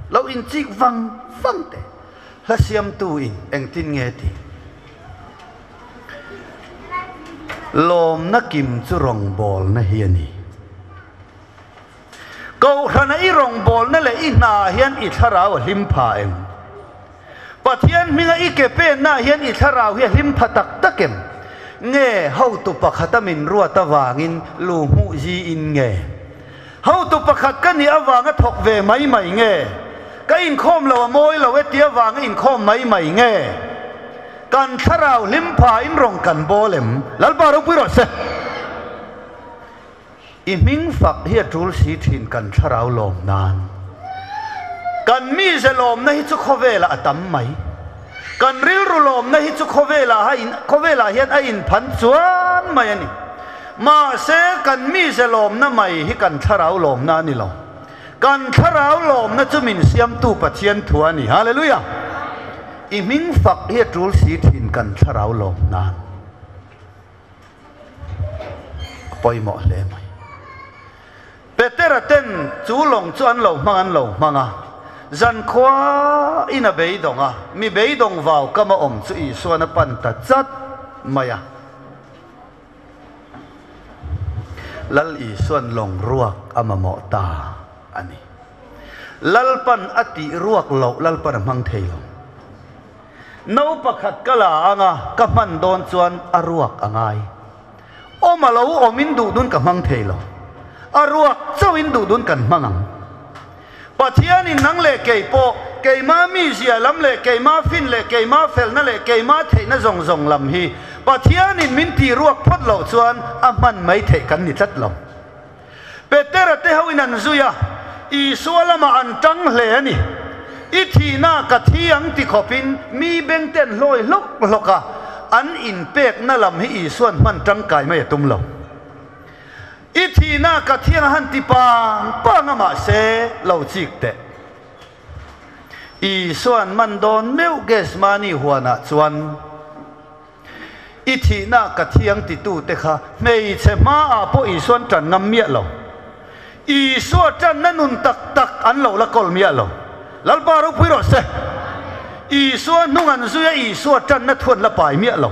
Lo inchik vang vang teh. Hla siamtu in engtin nge tih? Lawmna kim chu rawngbawlna hi a ni. Kohhrana i rawngbawlna leh i hnaah hian i thlarau a hlim pha em? Pathian hminga i ke pennaah hian i thlarau hi a hlim pha tak tak em? Nge hotu pakhata min ruat avangin lu hmuh ziin nge? Hotu pakhat ka nih avanga thawk ve mai mai nge? Ka inkhawm lo a mawi lo e ti avanga inkhawm mai mai nge? Kan thlarau hlim pha in rawn kan bawl em? Lalpa ropui rawh se! I hming fak hi a tul si thin kan thlarau lawm nan. Kan mize lawmna hi chu khawvelah a tam mai. Kan rilru lawmna hi chu khawvelah khawvelah hian a inphan chuan mai a ni. Mahse kan mize lawmna mai hi kan thlarau lawmna a ni lo. Kan thlarau lawmna chu min siamtu Pathian thu a ni. Hallelujah! I hming fak hi a tul si thin kan thlarau lawm nan. A pawimawh hle mai. Petera ten chu lawng chu an lo hmang an lo hmang a, zankhua in a beidawng a, mi beidawng vau kam a awm chu Isuan a pan ta chat mai a. Lal Isuan lawng ruak a mamawh ta a ni. Lalpan a tih ruak loh Lalpan a hmang thei lo. No pakhat ka la ang a, ka hman dawn chuan a ruak a ngai. Awm a lo awmin duh dun ka hmang thei lo. A ruak chauhin duh dun kan hmang ang. Pathianin nang leh kei pawh, keima mizia lam leh keima fin leh keima felna leh keima theihna zawng zawng lam hi Pathianin min tih ruak phawt loh chuan a hman mai theih kan ni tlat lo. Petera te hoin an zui a, Isua lamah an tang hle a ni. I thihna ka thi ang ti khawpin mi beng te an hlawi hlawk hlawk a, an inpekna lam hi Isua'n hman tangkai mai a tum lo. I thihna ka thi ang a han ti pang pang a mahse lo chik teh. Isua'n man dawn meuh Gethsemane huanah chuan. I thihna ka thiang titute kha hmeichhe hmaah pawh Isua'n ṭan ngam miah lo. Isua ṭanna nun tak tak an lo la kawl miah lo. Lalpa ropui rawh se. Isua hnung an zui a, Isua ṭanna thu an la pai miah lo.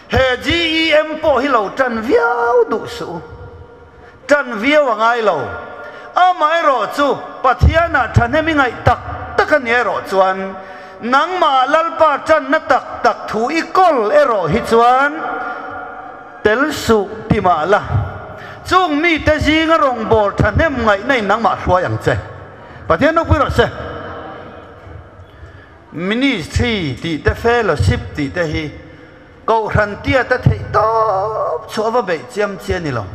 He GEM pawh hi lo ṭan viau duh suh u. Ṭan viau a ngai lo. Amaherawh chu, Pathianah ṭhahnem i ngaih tak tak a ni erawh chuan, nangmah Lalpa ṭanna tak tak thu i kawl erawh hi chuan tel suh ti mah la, chung mite zinga rawngbâwl ṭhahnem ngaihna in nangmah hruai ang che. Pathian ropui rawh se. Ministry tih te fellowship tih te hi Kohhran tiat a theih tawp chu a va beih chiam chi a ni lo.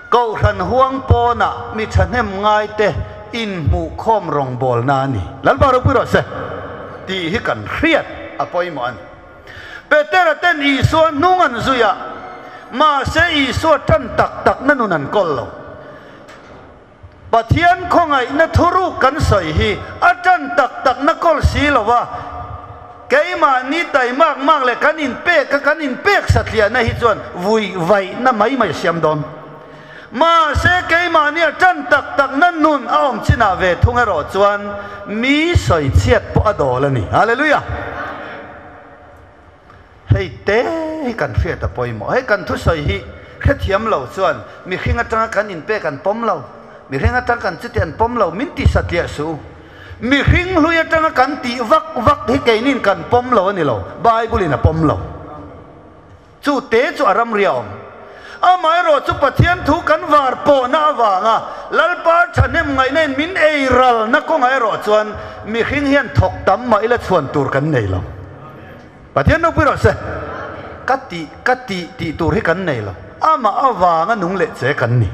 Kohhran huang pawnah mi thahnem ngaite inhmuhkhawm rawngbawlna a ni. Lalpa ropui rawh se tih hi kan hriat a pawimawh a ni. Petera ten Isua hnung an zui a, mahse Isua tan tak takna nun an kawl lo. Pathian khawngaihna thuruk kan sawi hi a tan tak takna kawl si lo va, keimahni taimak mak leh kan inpek a kan inpek satliahna hi chuan vui vaihna mai mai a siam dawn. Mahse keimahni a tan tak takna nun a awm chinah ve thung erawh chuan mi sawi chhiat pawh a dawl a ni. Hallelujah! Hei te hi kan hriat a pawimawh. Hei kan thusawi hi hrethiam lo chuan mihring atanga kan inpek an pawm lo, mihring atang kan chuti an pawm lo, min ti satliah suh u. Mihring hlui atanga kan tih vak vak hi keinin kan pawm lo a ni lo, Bible in a pawm lo. Chu te chu a ramri a awm. Amaherawh chu Pathian thu kan var pawhna avanga Lalpa thahnem ngaihna in min ei ralna kawngah erawh chuan mihring hian thawk tam mah ila chhuan tur kan nei lo. Pathian ropui rawh se. Ka tih, ka tih tih tur hi kan nei lo. Amah avanga nung leh che kan ni.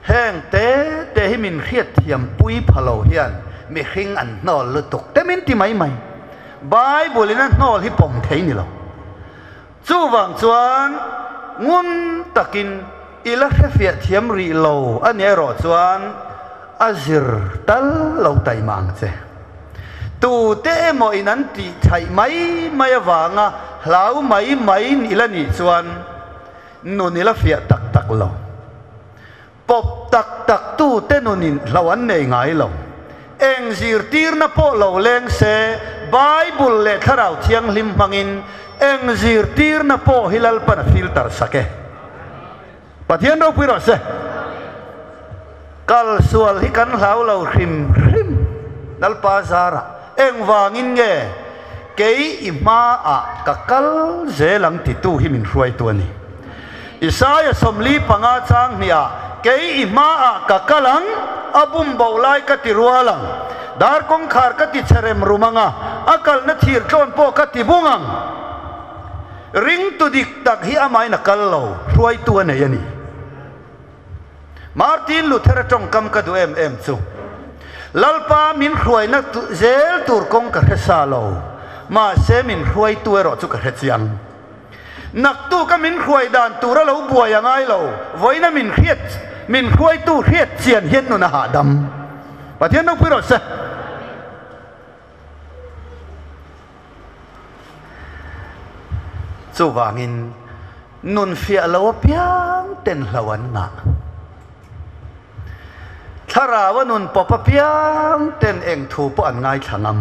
Heng te te hi min hriatthiam pui pha lo hian mihring an hnawl lutuk te min ti mai mai. Bible in a hnawl hi pawm thei ni lo. Chuvang chuan ngun takin i la hrefiah thiam rih lo a nih erawh chuan a zir tal lo taima ang che. Tute emaw in an tih thaih mai mai avanga hlau mai mai i la nih chuan Nun i la fiah tak tak lo. Pawp tak tak tu te nunin hlo an nei ngai lo. Eng zirtirna pawh lo leng se, Bible leh Thlarau Thianghlim hmangin eng zirtirna pawh hi Lalpan a filter sak e. Pathian ropui rawh se. Kal sual hi kan hlau lo hrim hrim. Lalpa zarah engvangin nge kei i hmaah ka kal zel ang titu hi min hruaitu a ni. Isaia 45 chang hniah kei i hmaah ka kal ang, a bum bo lai ka ti rual ang, dar kawngkhar ka ti chhe rem rum ang a, a kalna thir tlawn pawh ka ti bung ang. Ringtu dik tak hi amahin a kal lo, hruaitu a nei a ni. Martin Luther-a tawngkam ka duh em em chu, Lalpa min hruaina zel tur kawng ka hre sa lo, mahse min hruaitu erawh chu ka hre chiang. Naktuka min hruai dan tura lo buai a ngai lo, vawiina min hriat min hruaitu hriat chian hian nun a hahdam. Pathian ropui rawh se. Chuvangin nun fiah lo apiang ten hlo an ngah. Thlarau a nun pawp apiang ten eng thu pawh an ngaithla ngam.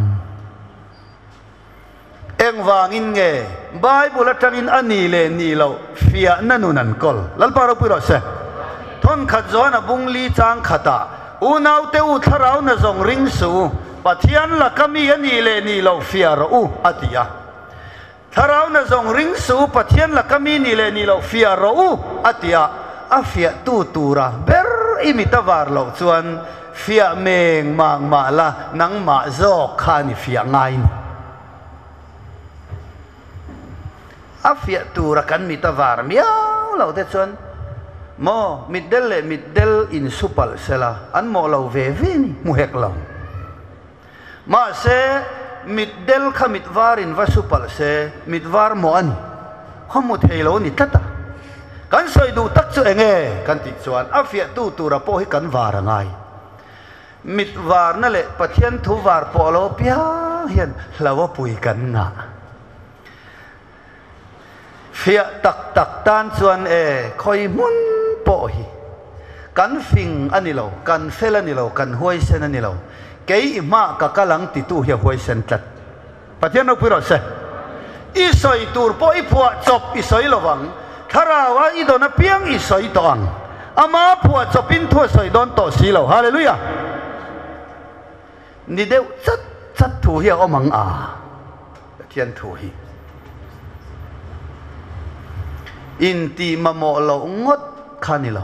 Engvangin nge Bible atangin a ni leh ni loh fiahna nun an kawl? Lalpa ropui rawh se. Thawnkhat zawn a bung li chang khatah, Unaute u thlarau na zawng ring suh u, Pathian laka mi a nih leh nih loh fiah rawh u, a ti a. Thlarau na zawng ring suh u, Pathian laka mi nih leh nih loh fiah rawh u, a ti a. A fiahtu tura ber i mit a var loh chuan fiah meng mang mah la, nangmah zawk kha a ni fiah ngai ni. A fiah tura kan mit a var miau lo te chuan maw mitdel leh mitdel insu palh sela an mawh lo ve ve ni hmu hek lo. Mahse mitdel kha mit varin va su palh se mit var mawh a ni, khaw hmu thei lo a ni tlat a. Kan sawi duh tak chu eng nge kan tih chuan a fiahtu tura pawh hi kan var a ngai. Mit varna leh Pathian thu var pawh lo piang hian hlo a pui kan ngah. Fiah tak tak tan chuan e, khawi hmun pawh hi kan fing a ni lo, kan fel a ni lo, kan huaisen a ni lo. Kei i hmah ka kal ang titu hi a huaisen tlat. Pathian ropui rawh se. I sawi tur pawh i phuah chawp i sawi lo vang. Thlarau a i dawn apiang i sawi tawh ang. Ama phuah chawpin thu a sawi dawn tawh si lo. Hallelujah! Ni deuh chat chat thu hi a awm ang a, Pathian thu hi. Intih mamawh loh ngawt kha ni lo.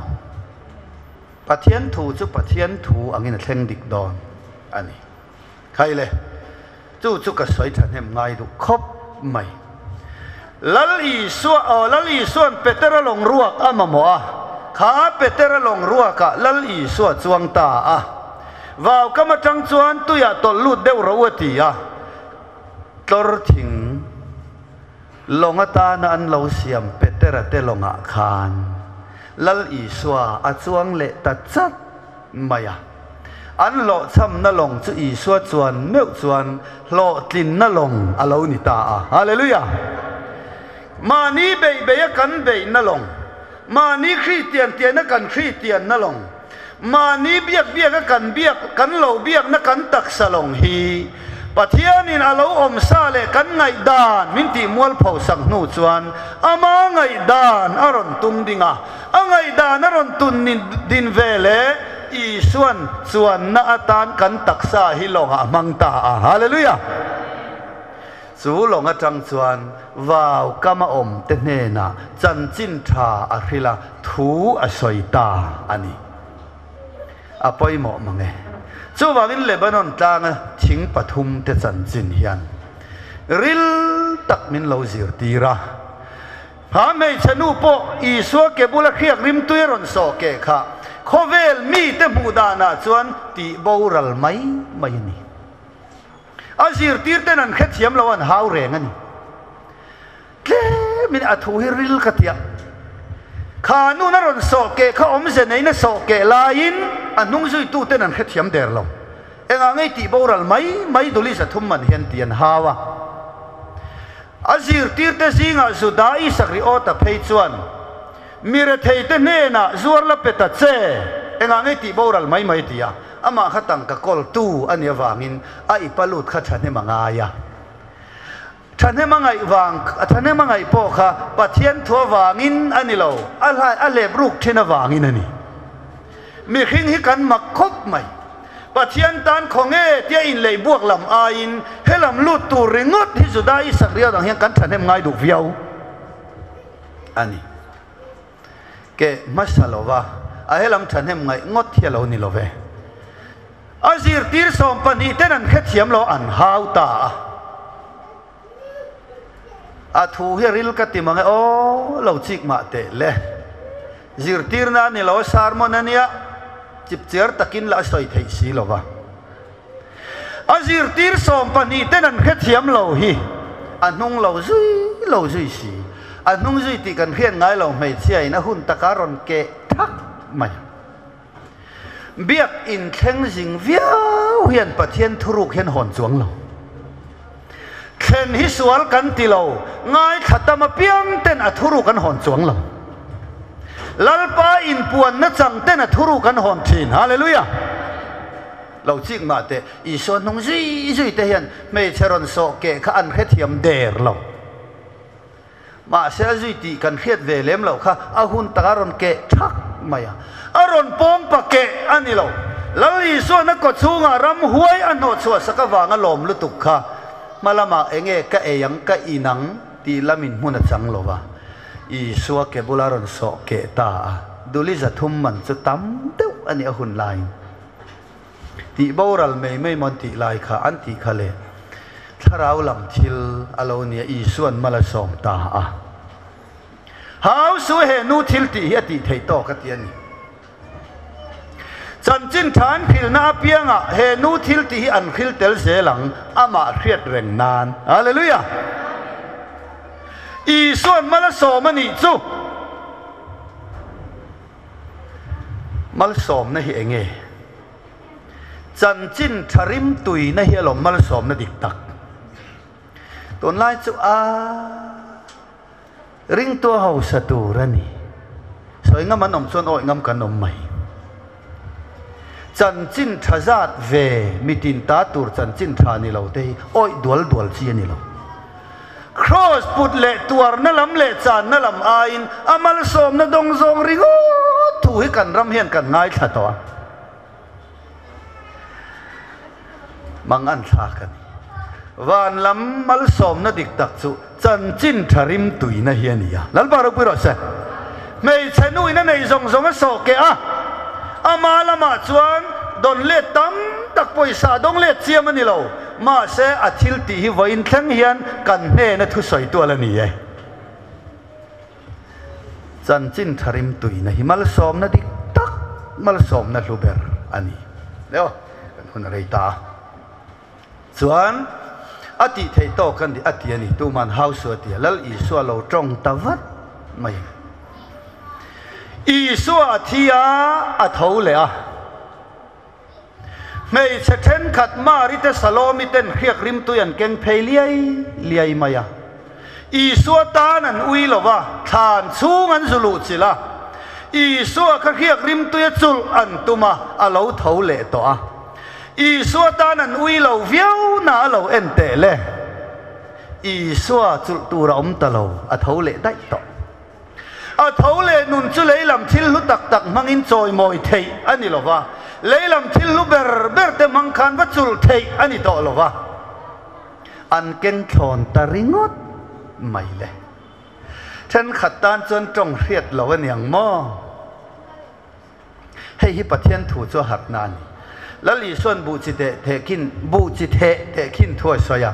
Pathian thu chu Pathian thu angin a thleng dik dawn a ni. Khai le, chu chu ka sawi thahnem ngai duh khawp mai. Lal Isua, aw, Lal Isua'n Petera lawng ruak a mamawh a, kha Petera lawng ruakah Lal Isua chuang ta a. Vau kam atang chuan tuiah tawlh lut deuh rawh u a ti a. Tlawr thing lawng atana an lo siam Petera te lawngah khan Lal Isua a chuang leh ta chat mai a. An hlawhchhamna lawng chu Isua chuan meuh chuan hlawhtlinna lawng a lo ni ta a. Hallelujah! Mahni beih beih a kan beihna lawng, mahni Kristian tiana kan Kristianna lawng, mahni biak biak a kan biak, kan lo biakna kan taksa lawng hi Pathianin a lo awm sa leh kan ngaihdan min tih mualpho sak hnu chuan ama ngaihdan a rawn tung ding a. A ngaihdan a rawn tun din ve le, Isua'n chuanna atan kan taksa hi lawngah a hmang ta a. Hallelujah! Chu lawng atang chuan vau kam a awm te hnenah chanchin tha a hrilh a, thu a sawi ta a ni. A pawimawh mang e. Chuvangin Lebanon tlanga thing pathum te chanchin hian ril tak min lo zirtir a. Ha hmeichhe nu pawh Isua ke bula hriak rimtui a rawn sawh keh kha khawvel mite hmuh danah chuan tih boral mai mai a ni. A zirtirten an hrethiam lo an hau reng a ni. Tlemin a thu hi ril ka tiah. Kha nun a rawn sawh keh kha awmze neiin a sawh keh laiin a hnung zuituten an hrethiam der lo. Engah ngei tih boral mai mai duli zathum man hian ti an hau a. A zirtirte zingah Juda Isakriota phei chuan, Mi retheite hnenah zuar la pe ta che, engah nge tih boral mai mai ti a, amah kha tangka kawltu a nih avangin a ipa lut kha thahnem a ngai a. Thahnem a ngaih vang, thahnem a ngaih pawh kha Pathian thu avangin a ni lo, a hlai a hlep ruk thin avangin a ni. Mihring hi kan mak khawp mai. Pathian tan khaw nge tia inlei buak lam aiin he lam lut tur ringawt hi Juda Isak riau dang hian kan thahnem ngai duh viau a ni. Ke hmasa lova a he lam thahnem ngaih ngawt hi a lo ni lo ve. A zirtir 12 ten an hrethiam lo an hau ta a. A thu hi ril ka ti mang e aw lo chik mah teh le. Zirtirna a ni lo a sermon a nia, chipchiar takin la a sawi theih si lo va. A zirtir 12 ten an hrethiam lo hi a hnung lo zui lo zui si. A hnung zui tih kan hriat ngai lo hmeichhia in a hun taka rawn keh thak mai a. Biak inthleng zing viau hian Pathian thuruk hian hawn chuang lo. Thlen hi sual kan ti lo, ngaithla tam apiang ten a thuruk an hawn chuang lo. Lalpa inpuanna chang ten a thuruk an hawn thin. Hallelujah! Lo chik mah teh, Isua hnung zui zui te hian hmeichhe rawn sawh keh kha an hrethiam der lo. Mahse a zui tih kan hriat ve lem loh kha a hun tak a rawn keh thak mai a, a rawn pawng pa keh a ni lo. Lal Isuan a kaw chhungah ram huai a hnawhchhuah sak avanga lawm lutuk kha hma lamah enge ka ei ang ka in ang tih lamin hmun a chang lo va, Isua ke bula rawn sawh keh ta a, duli 300 man chu tam deuh a ni a hun laiin. Tih boral mai mai maw an tih lai kha an tih kha le thlarau lam thil a lo nia Isua'n mal a sawm ta a. Hau su he nu thil tih hi a tih theih tawk a ti a ni. Chanchin tha an hrilhna apiangah he nu thil tih hi an hril tel zel ang amah hriat reng nan. Hallelujah! Isua'n mal a sawm a nih chu. Malsawmna hi eng nge? Chanchin tha rimtuina hi alawm malsawmna dik tak. Tunlai chu a ringtu a hausa tur a ni. Sawi ngam an awm chuan awih ngam kan awm mai. Chanchin tha zat ve mitin ta tur chanchin tha ni lo te hi awih dual dual chi a ni lo. Kraws put leh tuarna lam leh channa lam aiin a malsawmna dawng zawng ringawt thu hi kan ram hian kan ngaithla tawh a. Mang an thlak a ni. Van lam malsawmna dik tak chu chanchin tha rim tuina hi a ni a. Lalpa ropui rawh se. Hmeichhe nu in a nei zawng zawng a sawh keh a, ama lamah chuan dawn let tam tak. tak pawisa dawng let chiam a ni lo. Mahse, a thil tih hi vawiin thleng hian kan hnena thusawi tual a ni e. Chanchin tha rimtuina hi malsawmna dik tak, malsawmna hlu ber a ni. Leo, kan hun a rei ta a. Chuan, a tih theih tawk a ni, a ti a ni. Tuman hausu a ti a, Lal Isua lo tawng ta vat mai a ni. Isua a thi a, a tho leh a. Hmeichhe thenkhat Mari te Salomi ten hriak rimtui an keng phei liai liai mai a. Isua tan an ui lo va, thlan chhung an zu luh chilh a. Isua kha hriak rimtui a chulh an tum a, a lo tho leh tawh a. Isua tan an ui lo viau na a lo en teh le. Isua chulh tur a awm ta lo, a tho leh daih tawh. A tho leh nun chu leilam thil hlu tak tak hmangin chawimawi theih a ni lo va, leilam thil hlu ber ber te hmang khan va chulh theih a ni tawh lo va. An keng thlawn ta ringawt mai le. Thenkhat tan chuan tawng hriat lo a niang maw? Hei hi Pathian thu chu a harhna a ni. Lal Isua'n buh chi teh thehkhin, buh chi theh tehkhin thu a sawi a.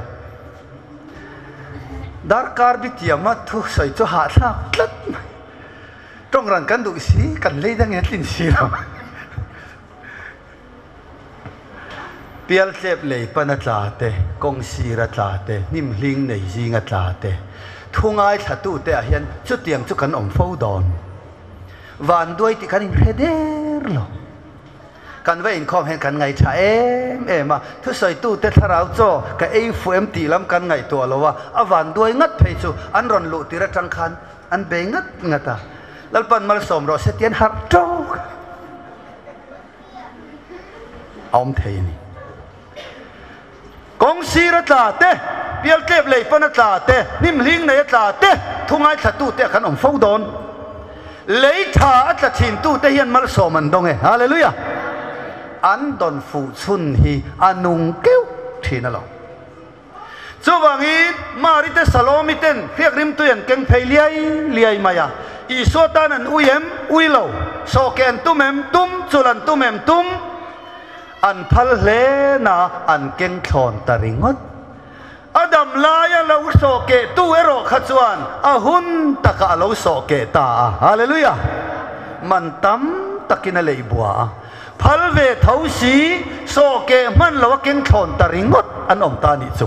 Darkar bi tiama thu sawi chu hahthlak tlat mai. Tawng ran kan duh si, kan lei dangin a tlin si lo. Pialtlep lei pan a tla te, kawng sir a tla te, hnim hling nei zing a tla te, thu ngaithlatute ah hian chutiang chu kan awm fo dawn. Vanduai tih kan inhre der lo. Kan va inkhawm hian kan ngaihṭha em em a, thusawitute thlarau chaw ka ei fuh em tih lam kan ngaihtuah lo a, a vanduai ngat phei chu an rawn luh tir aṭang khan an bei ngat ngat a. Lalpan malsawm rawh se ti an harh ṭawk a awm thei a ni. Kawng sir a tla te, pialtlep lei pan a tla te, hnim hling nei a tla te, thu ngaithlatute a kan awm fo dawn. Lei tha a tla thintute hian malsawm an dawng e. Hallelujah! An dawn fuh chhun hi a nung keuh thin alawm. Chuvangin, Mari te Salomi ten hriak rimtui an keng phei liai liai mai a. Isua tan an ui em? Ui lo. Sawhke an tum em? Tum. Chul an tum em? Tum. An phal hle na an keng thlawn ta ringawt. A dam laia lo sawh keh tu erawh kha chuan a hun takah a lo sawh keh ta a. Hallelujah! Man tam takin a lei bua a. Phal ve tho si, sawh keh hman lo a keng thlawn ta ringawt an awm ta nih chu.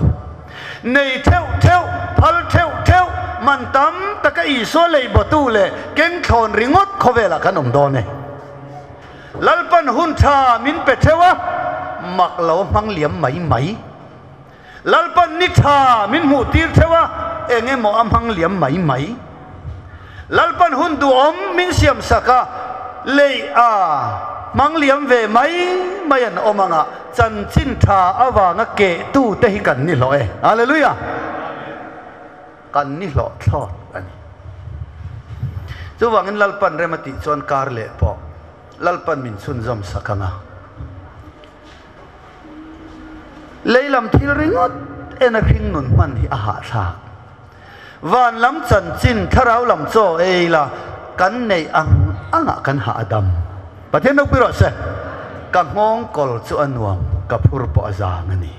Nei theuh theuh, phal theuh theuh, man tam taka Isua lei bawtu leh keng thlawn ringawt khawvelah kan awm dawn e. Lalpan hun tha min pe theuh a, mak lo hmang liam mai mai. Lalpan ni tha min hmuh tir theuh a, eng emaw a hmang liam mai mai. Lalpan hun duhawm min siam sak a, lei a hmang liam ve mai mai an awm ang a, chanchin tha avanga kehtu te hi kan ni hlawh e. Hallelujah! Kan ni hlawh thlawt a ni. Chuvangin Lalpan rem a tih chuan kar leh pawh Lalpan min chhunzawm sak ang a. Lei lam thil ringawt en a hring nun hman hi a hahthlak. Van lam chanchin, thlarau lam chaw ei la kan neih ang angah kan hah a dam. Pathian ropui rawh se. Ka nghawng kawl chu a nuam, ka phur pawh a zang a ni.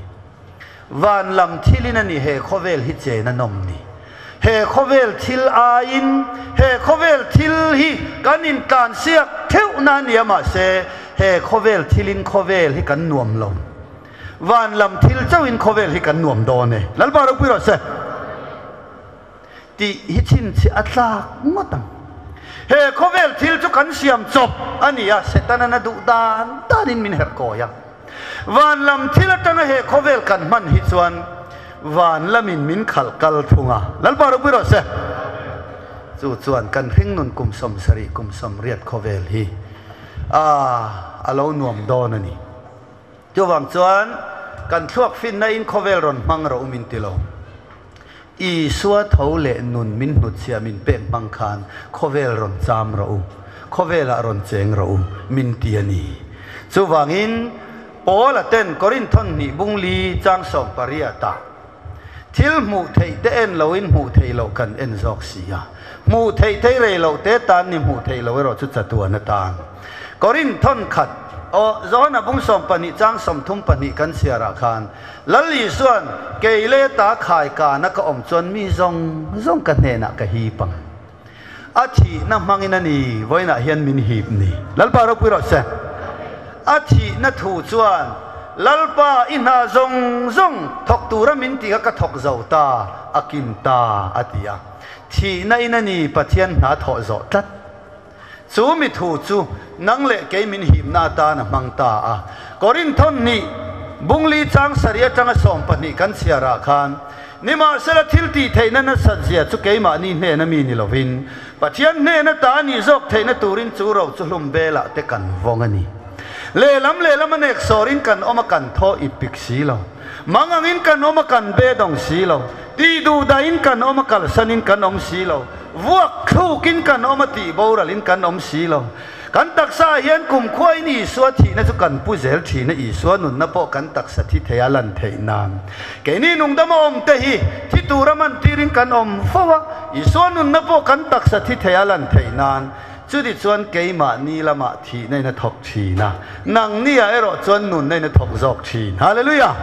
Van lam thilin a ni he khawvel hi chen a nawm ni. He khawvel thil aiin he khawvel thil hi kan intlansiak theuh na a nia mahse he khawvel thilin khawvel hi kan nuam lo. Van lam thil chauhin khawvel hi kan nuam dawn e. Lalpa ropui rawh se. Tih hi chhinchhiah a tlak ngawt ang. He khawvel thil chu kan siam chawp a ni a, Setana na duh dan danin min herh kawi a. Van lam thil atanga he khawvel kan hman hi chuan van lamin min khalh kal thung a. Lalpa ropui rawh se. Chu chuan kan hringnun kum 70 kum 80 khawvel hi a a lo nuam dawn a ni. Chuvang chuan kan thluak finna in khawvel rawn hmang rawh u min ti lo. Isua tho leh nun min hnutchhiah min pek hmang khan khawvel rawn cham rawh u, khawvelah rawn cheng rawh u min ti a ni. Chuvangin Paula ten Korinthon hnih bung li chang 18 ah thil hmuh theih te en loin hmuh theih loh kan en zawk si a, hmuh theih thei rei loh te tan ni hmuh theih loh erawh chu chatuan atan. Korinthon khat. Aw, Johana bung 12 chang 32 kan chhiarah khan Lal Isua'n kei leh ta khai kana ka awm chuan mi zawng zawng ka hnenah ka hip ang. A thihna hmangin a ni, vawiinah hian min hip ni. Lalpa ropui rawh se. A thihna thu chuan Lalpa i hna zawng zawng thawk tura min tih kha ka thawk zo ta, a kin ta, a ti a. Thihna in a ni Pathian hna thawh zawh tlat. Chu mi thu chu nang leh kei min himna atan a hmang ta a. Korinthon nih bungli chang sarih atanga 12 kan chhiarah khan, Nimahsela thil tih theihna nasat zia chu keimahni hnena mi ni lovin, Pathian hnena ta nih zawk theihna turin chu ro chu hlum belah te kan vawng a ni. Lehlam lehlam a nek sawrin kan awm a kan thaw ip pik si lo. Mang angin kan awm a kan be dawng si lo. Tih duh dahin kan awm a kalsanin kan awm si lo. Vuak thlukin kan awm a tih boralin kan awm si lo. Kan taksa ah hian kumkhuain Isua thihna chu kan pu zel thin a, Isua nunna pawh kan taksa thi thei a lan theih nan. Keini nungdama awm te hi thi tura man tirin kan awm fo a, Isua nunna pawh kan taksa thi thei a lan theih nan. Chuti chuan keimahni lamah thihna in a thawk thin a, nangni ah erawh chuan nunna in a thawk zawk thin. Hallelujah!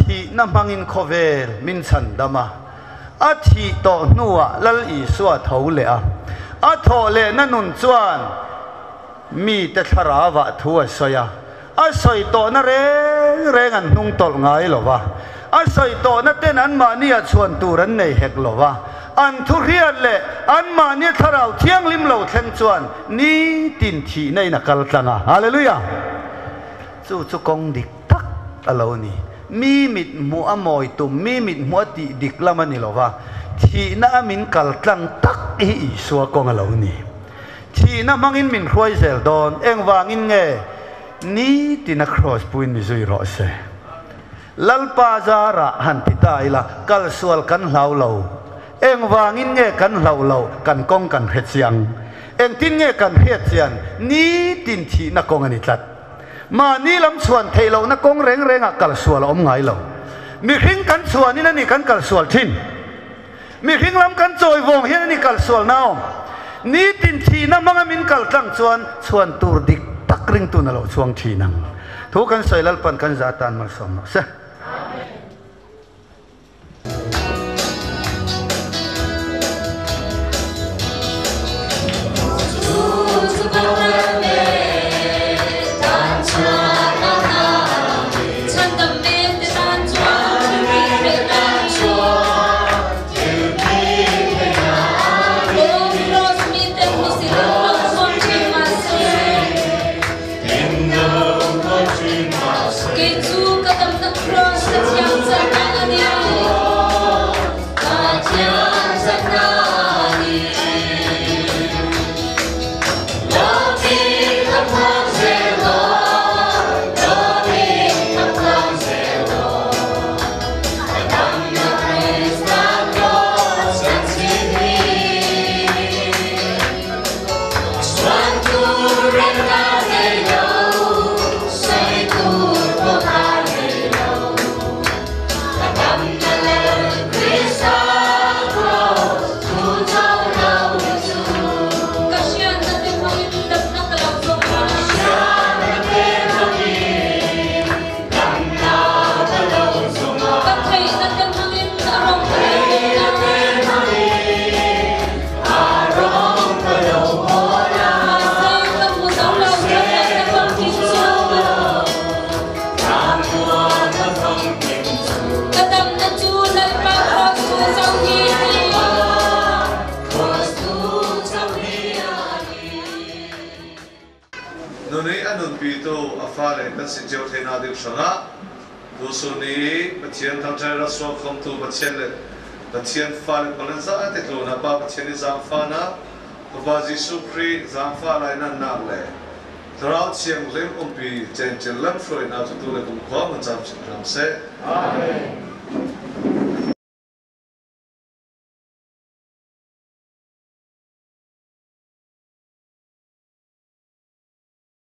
Thihna hmangin khawvel min chhan dam a, a thih tawh hnuah Lal Isua tho leh a, a thawh lehna nun chuan mite thlarauah thu a sawi a, a sawi tawhna reng reng an hnung tawlh ngai lo va, a sawi tawhna ten anmahnia chhuan tur an nei hek lo va, an thu hriat leh anmahnia thlarau thianghlim lo thleng chuan nitin thihna in a kal tlang a. Hallelujah! Chu chu kawng dik tak a lo ni. Mi mit hmuh a mawi tum, mi mit hmuh a tih dik lam a ni lo va, thihna a min kal tlang tak hi Isua kawng a lo ni. Thihna hmangin min hruai zel dawn, engvangin nge nitina Kraws puin mi zui rawh se. Lalpa zarah han ti ta ila, kal sual kan hlau lo. Engvangin nge kan hlauh loh, kan kawng kan hre chiang. Engtin nge kan hriat chian, nitin thihna kawng a ni tlat. Mahni lam chhuan theih lohna kawng reng rengah kal sual a awm ngai lo. Mihring kan chhuanin a ni kan kal sual thin. Mihring lam kan chawi vawng hian a ni kal sual na awm. Nitin thihna hmanga min kal tlang chuan chhuan tur dik tak ringtu na lo chhuang thin ang. Thu kan sawi Lalpan kan za tan malsawm rawh se. Nuni a nunpitu a fale kan si cio te hna ding hrangah tusun i Pathian thangṭhat rak sual khomtu Pathian le Pathian fale pawl an za te tlun ah Pa Pathian i zaangfahnak, Fapa Jesuh Khrih zaangfah lainatnak le Thlarau Thianghlim umpi cencel lamhruainak cu tu le kumkhua hmun camcin hram seh. Amen.